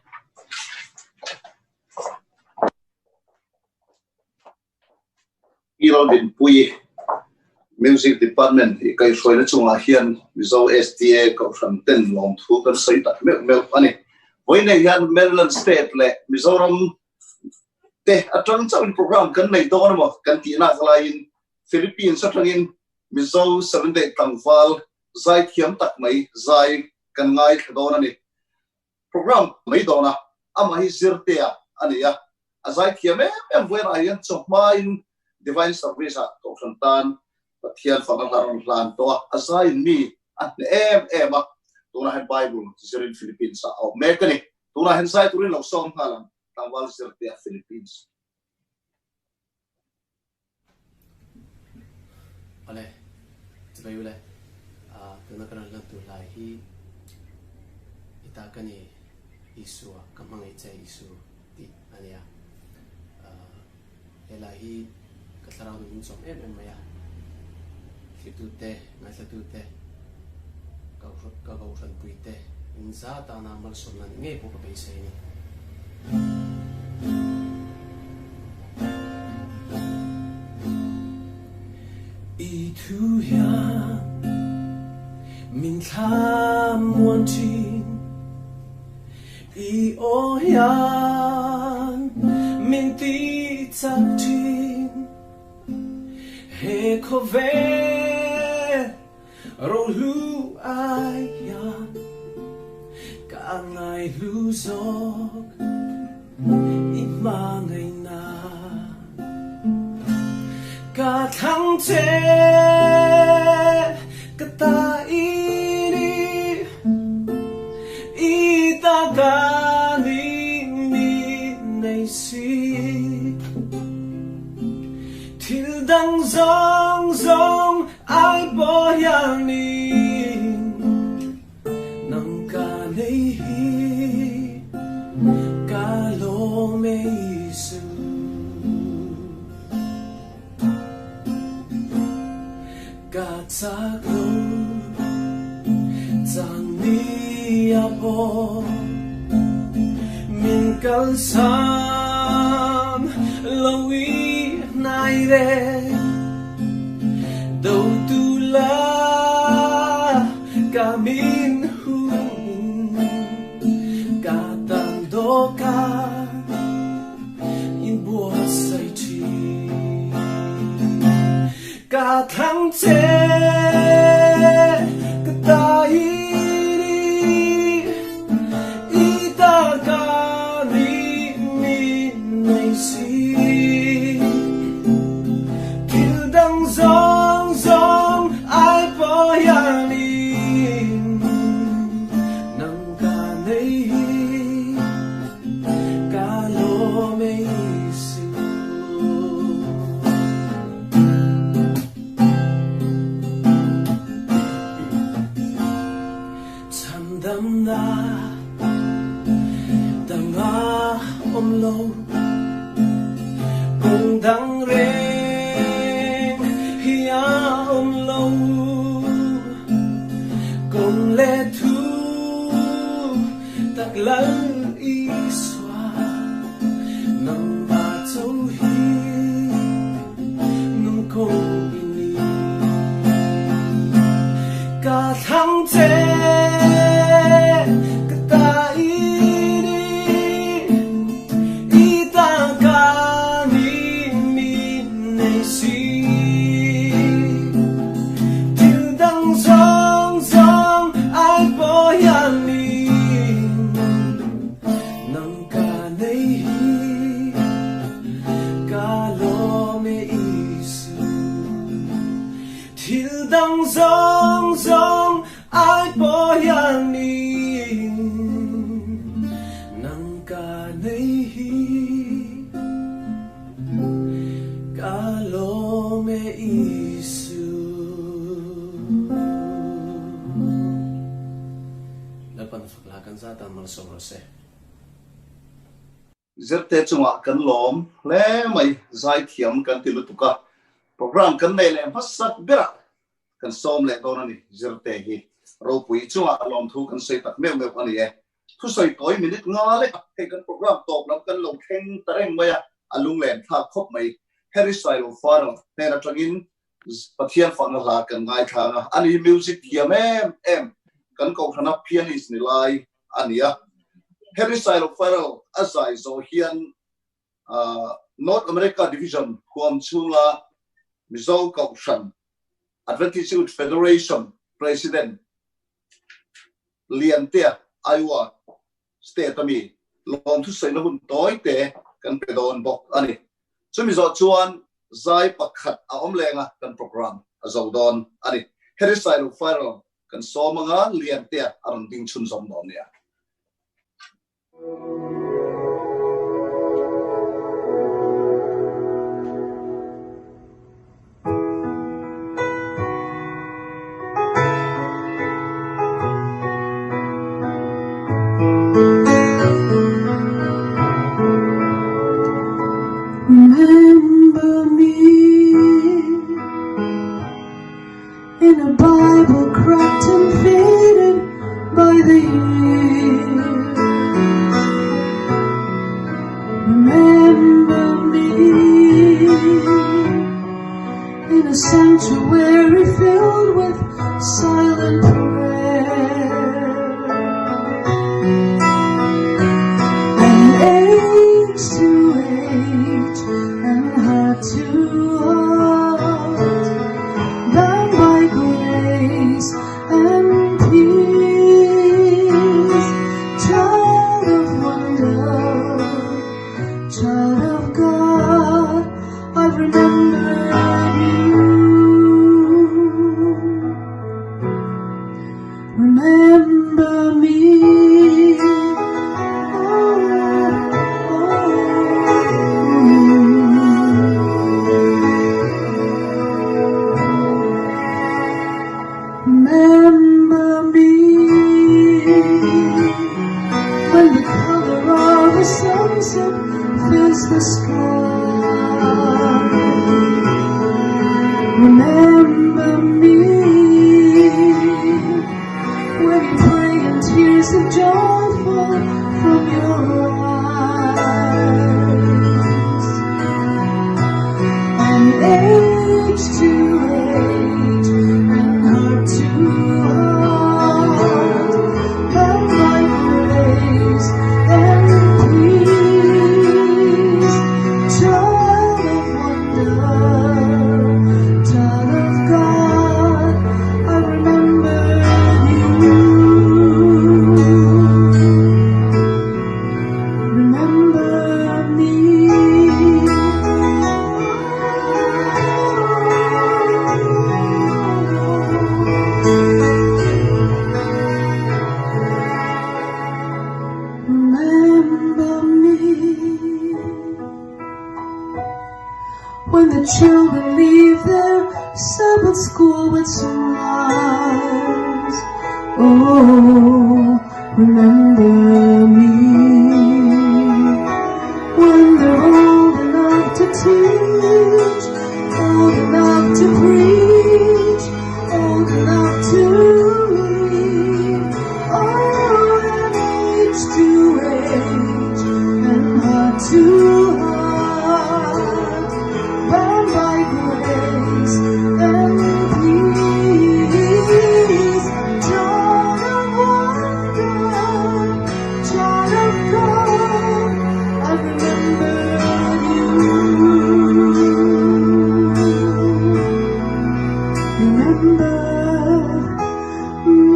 Speaker 3: I Raldinpuii, Music Department i kaihhruaina chungah hian Mizo SDA Kohhran ten lawmthu kan sawi tak meuh meuh a ni. Vawiinei hian Maryland State leh Mizoram te atang chauhin program kan nei dawn emaw kan tih nak laiin Philippines atangin Mizo Seventh-day tlangval zaithiam tak mai zai kan ngaithla dawn a ni. Program mai dawn a, amah hi zirtea a ni a, a zaithiam em em vawiinah hian chawhmain Divine Service ah Kohhran tan Pathian fak a rawn hlan tawh a, a zaiin mi a hneh em em a, tunah hian Bible zirin Philippines ah a awm mek a ni. Tunah hian zai turin lo sawm nghal ang, tlangval zirtea Philippines.
Speaker 12: Awle, chibai ule, tuna ka rawn hlan tur lai hi i ta ka ni Isua, ka hmangaih che Isu tih a nia. He lai hi ka thlarau nun min chawm em em mai a, thlirtute, ngaithlatute, ka kohhranpuite in za tana malsawmna ni ngei pawh ka beisei a ni.
Speaker 6: I thu hian min thlamuan thin, I aw hian min ti chak thin, He khawvel Rohlu ai hian ka ngaihlu zawk i hmangaihna. Ka thlang che ka ta i ni, i ta ka ni mi nei si. Thil dang zawng zawng Ai pawh hianin nang ka nei hi ka lawm e Isu. Ka chak lo chan ni a pawh min kalsan lo i hnai reng. Do tu la ka min hung in ka tan do ka in buatsaih thin. Ka thlang che ka ta i ni i ta ka ni min nei si. Thil dang zawng zawng ai pawh hianin nang ka nei hi ka lawm e Isu. Chhandamna dang a awm lo, kawng dang reng hi a awm lo, kawng leh thu tak lal i. Nangma cho hi nung kawng i ni. Ka thlang che, ka ta i ni. I ta ka ni min nei si. Thil dang zawng zawng ai pawh hian min Nang ka nei hi ka lawm e Isu. Thil dang zawng zawng ai pawh hianin nang ka nei hi ka lawm e Isu. Lalpan fakla kan zat a malsawm rawh se.
Speaker 3: Zirte chungah kan lawm hle mai, zaithiam kan ti lutuk a, program kan nei leh hmasak berah kan sawm leh dawn a ni. Zirte hi ropui chungah lawmthu kan sawi tak meuh meuh a ni e. Thusawi tawi minute nga lek hei kan program tawp lam kan lo thleng ta reng mai a, a lunglen thlak khawp mai. Harry Sailo Farrell hnen atangin Pathian fakna hla kan ngaithla ang a, ani hi music thiam em em, kan kohhrana pianist ni lai a ni a. Harry Sailo Farrell a zai zawh hian North America Division huam chhunga Mizo Kohhran Adventist Youth Federation President Liantea, Iowa State a mi lawmthu sawina hun tawi te kan pe dawn bawk a ni. Chumi zawh chuan zai pakhat a awm leng a, kan program a zo dawn a ni. Harry Sailo Farrell kan sawm anga Liantea a rawn ding chhunzawm dawn nia.
Speaker 2: Remember me in a Bible cracked and faded by the years. Remember me in a sanctuary filled with silent prayer. And age to age and heart to heart, bound by grace and peace, child of wonder, child of God, I've remembered you. Remember me. Remember me when the color of the sunset fills the sky. Remember me when you pray and tears of joy fall from your eyes. And age to age and heart to heart, bound by grace and peace, child of wonder, child of God, I remember you. Remember me. Remember me when the children leave their Sabbath school with smiles. Oh, remember me when they're old enough to teach, old enough to preach, old enough to lead. Oh, and age to age and heart to
Speaker 6: God, I remember you. Remember me.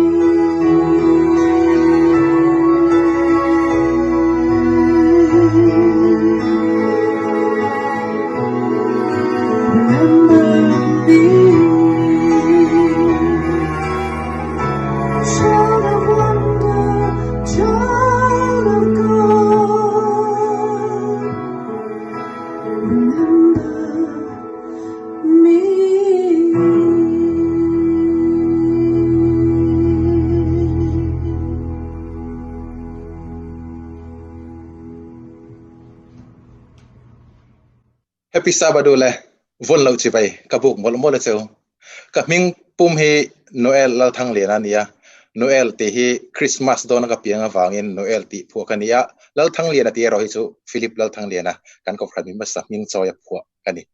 Speaker 6: Remember me. Child of wonder, child of God. Remember me.
Speaker 13: Happy Sabbath le von lo chi bai ka buk mol mol cheu ka hming pum hi Noel Lalthang Lian a nia Noel ti hi Christmas dawn ka piang awangin Noel tih phuah ka nia Lalthang Lian a ti erawh hi chu Philip Lalthang Lian a kan kohhran mi hmasa hming chawi a phuah ka ni.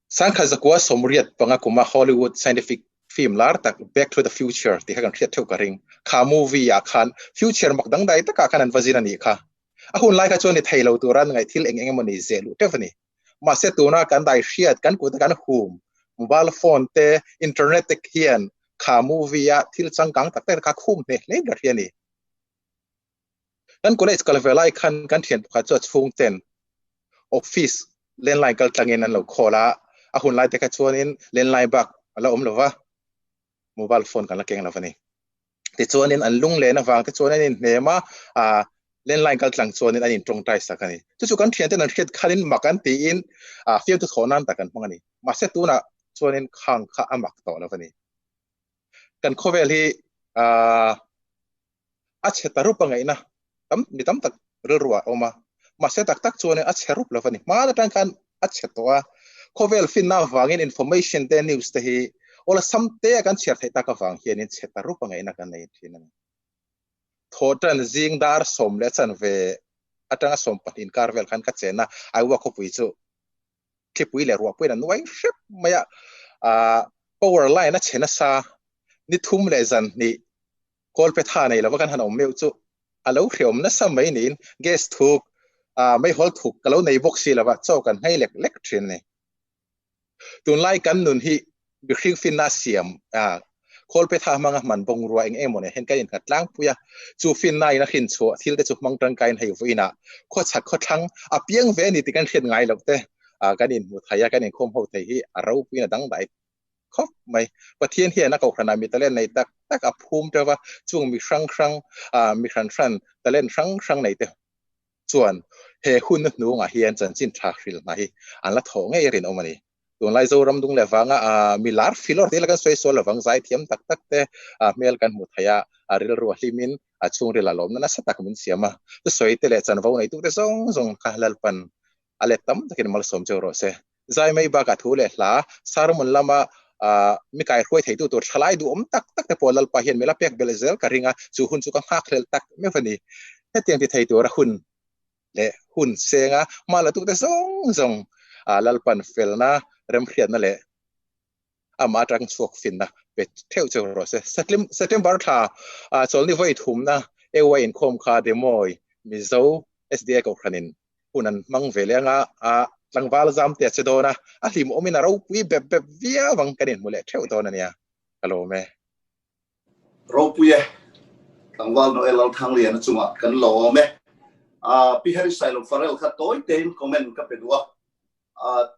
Speaker 13: Sangkhat zakua 85 kuma Hollywood scientific film lar tak Back to the Future tih kha kan hriat theuh ka ring. Kha movie ah khan future mak dangdai takah khan an va zin a nih kha. A hun lai kha chuan ni thei lo tura an ngaih thil eng eng emawni zeh luh teuh a ni. Mahse tuna kan dai hriat, kan kut a kan hum, mobile phone te, internet te hian kha movie a thil changkang tak tak te kha khum hneh hle ber hi a ni. Kan college kal ve lai khan kan thian pakhat chu a chhungten office landline kal tlangin an lo call a, a hun lai te kha chuanin landline bak a la awm lo va, mobile phone kan la keng lo va ni. Tichuanin an lung len avang te chuan an inhnem a, ah landline kal tlang chuanin an intawngtai sak a ni. Chu chu kan thianten an hriat khanin mak an tiin ah fiamthu thawh nan tak an hmang a ni. Mahse tunah chuanin khang kha a mak tawh lo va ni. Kan khawvel hi ah a chhe ta rup a ngaihna tam mi tam tak rilru ah a awm a, mahse tak tak chuanin a chhe rup lo va ni. Hmaan atang khan a chhe tawh a, khawvel finna avangin information te news te hi awlsam te a kan chhiar theih tak avang hianin chhe ta rup a ngaihna kan nei thin a ni. Thawhtan zing dar 10:15 atanga 12 inkar vel khan ka chen a, Iowa khawpui chu thlipui leh ruahpuiin a nuai hrep mai a, power line a chhe nasa ni thum leh zan hnih Kawlpe tha nei lova kan han awm meuh chu a lo hreawm nasa mai niin gas thuk, meihawl thuk ka lo nei bawk si lova chaw kan nghei lek lek thin a ni. Tunlai kan nun hi mihring finna a siam a, kawlpe tha hmanga hman bungrua eng emaw nen hian kan innghat tlangpui a, chu finna in a hrin chhuah thil te chu hmang tangkaiin hei vawiinah khawchhak khawthlang a piang ve a ni tih kan hriat ngai loh te kan inhmu thei a, kan inkhawm ho thei hi a ropuiin a dangdai khawp mai. Pathian hian a kohhranah mi talent nei tak tak a phum teuh va, chung mi hrang hrang, mi hran hran talent hrang hrang nei te chuan he hun hnungah hian chanchin tha hril hna hi an la thawh ngei rinawm a ni. Tunlai Zoram dung leh vanga mi lar filawr te la kan sawi sual lovang, zaithiam tak tak te hmel kan hmu thei a, a rilru a hlimin a chhungril a lawmna nasa tak min siam a. Thusawi te leh chanvo neitute zawng zawng kha Lalpan a let tam takin malsawm cheu rawh se. Zai mai bakah thu leh hla, sermon lama mi kaihruai theitu tur thalai duhawm tak tak te pawh Lalpa hian mila pek belh zel ka ring a, chu hun chu ka nghakhlelh tak meuh a ni. Hetiang ti thei tura hun leh hun senga hma la tute zawng zawng Lalpan felna, remhriatna leh amah atang chhuak finna pe theuh cheu rawh se. September thla chawlni vawi thumna AY inkhawm kha Demawi Mizo SDA Kohhranin hun an hmang ve leng a, a tlangval zam te a che dawn a, a hlimawmin a ropui bep bep viau ang kan inhmu leh theuh dawn a nia, ka lawm e.
Speaker 3: Ropui e, tlangval Noel Lalthangliana chungah kan lawm e. Pi Harry Sailo Farrell kha tawi tein comment ka pe duh a,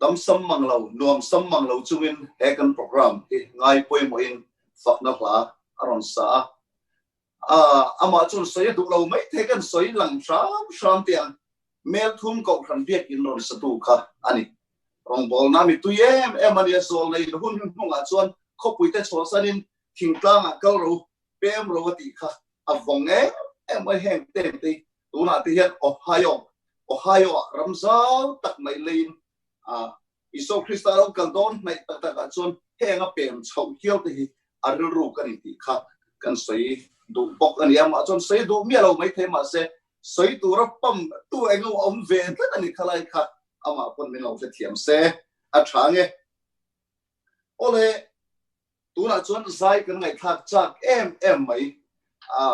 Speaker 3: dam sam mang lo, nuam sam mang lo chungin he kan program hi ngai pawimawhin fakna hla a rawn sa a. Amah chuan sawi a duh lo mai thei kan sawi lang hram hram teh ang. Mel thum kohhran biakin rawn satu kha a ni. Rawngbawlna mi tui em em a ni a, zawlna in hun hnungah chuan khawpuite chhuahsanin thingtlangah kal ro, pem ro a tih kha a vawng em em mai heng te te tunah te hian Ohio, Ohio ah ram zau tak mai leiin Isua Krista lo kal dawn hnaih tak takah chuan heng a pem chhoh hial te hi a rilru ka ni tih kha kan sawi duh bawk a ni a, mah chuan sawi duh miah lo maithei mahse sawi tura pam tu eng emaw awm ve tlat a ni khalai kha amah pawn min lo hrethiam se a tha nge. Awle tunah chuan zai kan ngaihthlak chak em em mai a.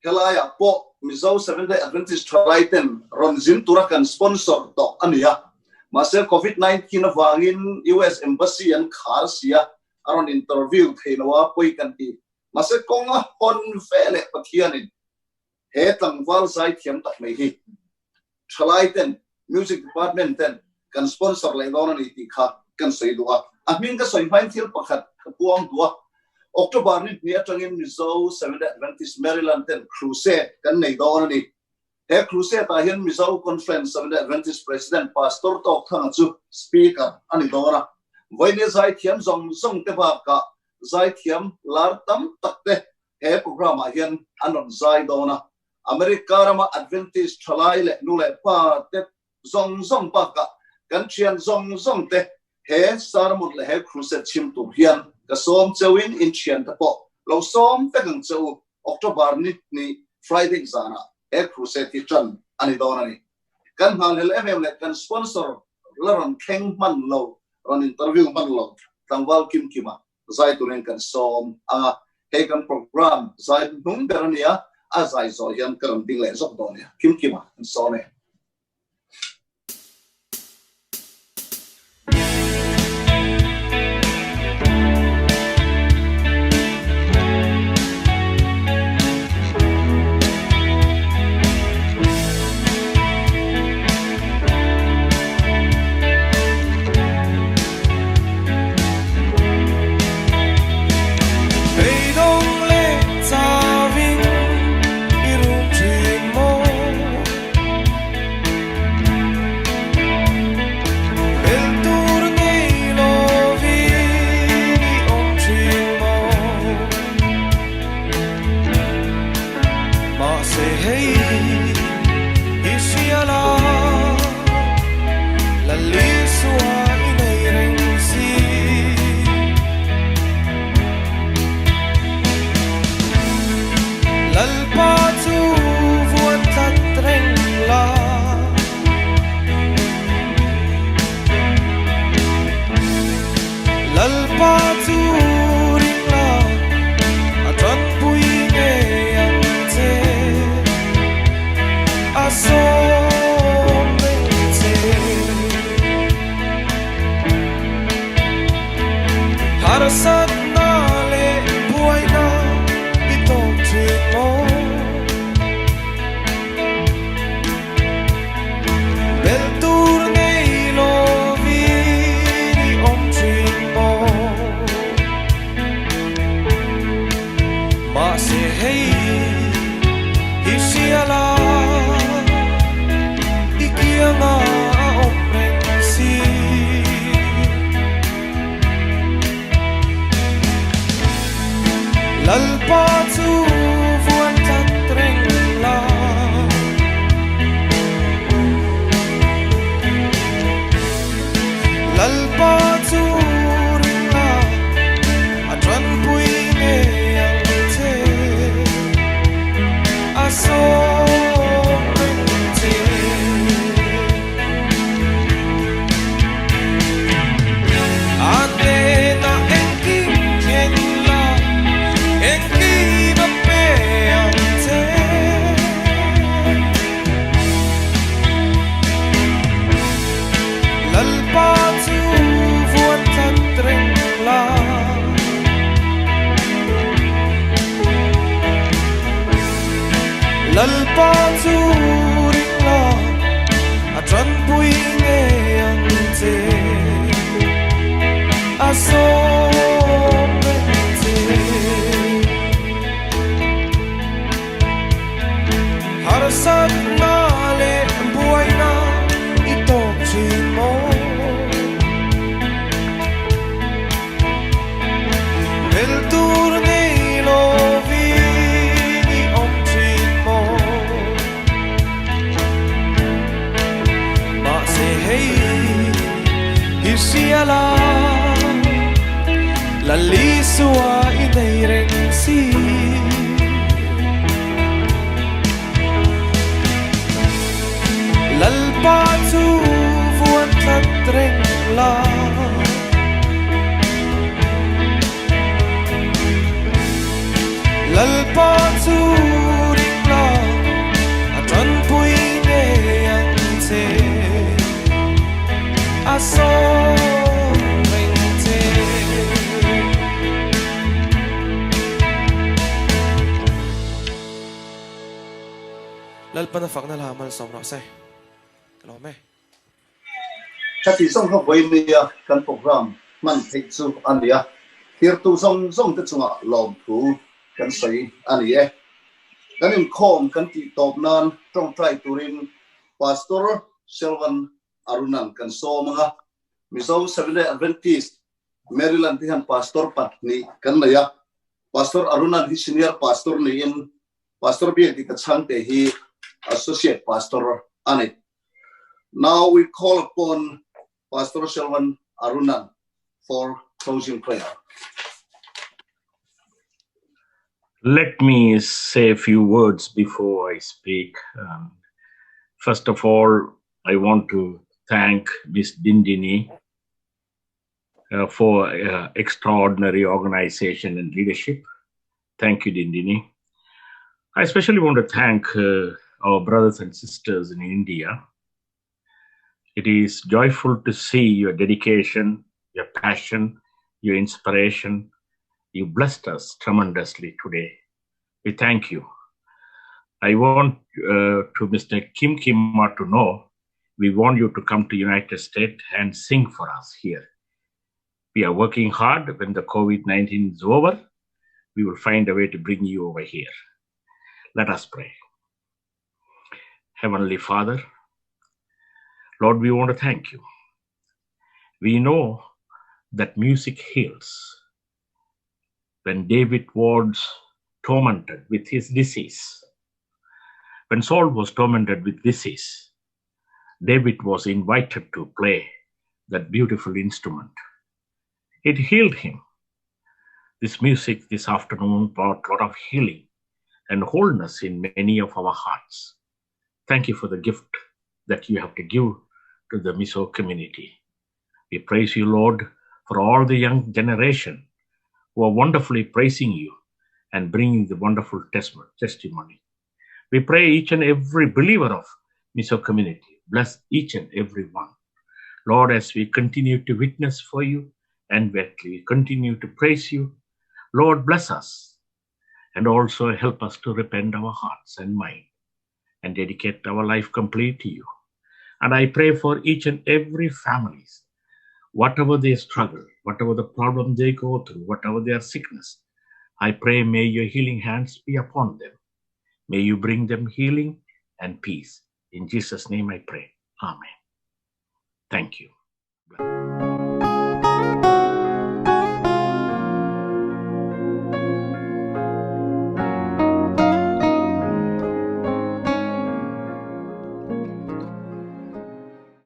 Speaker 3: Helaiah pawh Mizo Seventh-day Adventist thalaiten rawn zin tura kan sponsor tawh a ni a. Mahse Covid 19 avangin US Embassy an khar si a, a rawn interview thei lo a, pawi kan ti. Mahse kawng a hawn ve leh Pathianin he tlangval zaithiam tak mai hi thalaiten Music Department ten kan sponsor leh dawn a ni tih kha kan sawi duh a. A hming ka sawi hmain thil pakhat ka puang duh a. October ni hnih atangin Mizo Seventh-day Adventist Maryland ten Crusade kan nei dawn a ni. He Crusade ah hian Mizo Conference Seventh-day Adventist President Pastor Tawk Thanga chu Speaker a ni dawn a. Vawinia zaithiam zawng zawng te bakah zaithiam lar tam tak te he program ah hian an rawn zai dawn a. America rama Adventist thalai leh nu leh pa te zawng zawng bakah kan thian zawng zawng te he sermon leh he crusade chhim tur hian ka sawm cheuhin in thian te pawh lo sawm vek ang che u. October ni hnih Friday zanah he crusade hi tan a ni dawn a ni. Kan nghalhel em em leh kan sponsor la rawn thleng hman lo, rawn interview hman lo tlangval kim kima zai turin kan sawm ang a, hei kan program zai hnung ber a nia, a zai zawh hian ka rawn ding leh zawk dawn nia, kim kima kan sawm e.
Speaker 6: Beidawng leh chauhin i rum thin maw? Belh tur nei lovin i awm thin maw? Mahse hei i hria la, Lal Isua i nei reng si. Lalpa chu vuan tlat reng la. Lalpa chu ring la, a tanpui ngei ang che, a sawm reng che. Harsatna leh buaina i tawk thin maw? Belh tur nei lovin i awm thin maw? Mahse hei i hria la, i kianga a awm reng si. Lalpa chu vuan tlat reng la. Lalpa chu ring la, a tanpui ngei ang che, a sawm reng che. A hnenah engkim thlen la, engkim a pe ang che. Lalpa chu vuan tlat reng la. Lalpa chu ring la, a tanpui ngei ang che, a sawm reng che. Harsatna leh buaina i tawk thin maw? Bel tur nei lovin i awm thin maw? Mahse hei i hria la, Lal Isua i nei reng si. Lalpa chu vuan tlat reng la. Lalpa chu ring sawm reng che.
Speaker 12: Lalpana fakna hla malsawm rawh se. Ka lawm e.
Speaker 3: Ka tih zawng kha vawiin nia kan program hman theih chu a ni a, thirtu zawng zawng te chungah lawmthu kan sawi a ni e. Kan inkhawm kan tih tawp nan tawngtai turin Pastor Selvan Arunan kan sawm ang a, Mizo Seventh-day Adventist Maryland te hian Pastor pahnih kan nei a, Pastor Arunan hi Senior Pastor niin Pastor Biakdika Chhangte hi Associate Pastor a ni. Now we call upon Pastor Selvan Arunan for closing prayer.
Speaker 14: Let me say a few words before I speak. Um, first of all, I want to thank Ms. Dindini uh, for uh, extraordinary organization and leadership. Thank you, Dindini. I especially want to thank uh, our brothers and sisters in India. It is joyful to see your dedication, your passion, your inspiration. You blessed us tremendously today. We thank you. I want to Mr. Kim Kima to know we want you to come to United States and sing for us here. We are working hard. When the COVID-19 is over, we will find a way to bring you over here. Let us pray. Heavenly Father, Lord, we want to thank you. We know that music heals. When David was tormented with his disease, when Saul was tormented with disease, David was invited to play that beautiful instrument. It healed him. This music this afternoon brought a lot of healing and wholeness in many of our hearts. Thank you for the gift that you have to give to the Mizo community. We praise you, Lord, for all the young generation who are wonderfully praising you and bringing the wonderful testimony. We pray each and every believer of Mizo community. Bless each and every one. Lord, as we continue to witness for you and we continue to praise you, Lord, bless us and also help us to repent our hearts and mind and dedicate our life complete to you. And I pray for each and every families, whatever they struggle, whatever the problem they go through, whatever their sickness, I pray may your healing hands be upon them. May you bring them healing and peace. In Jesus' name I pray. Amen. Thank you.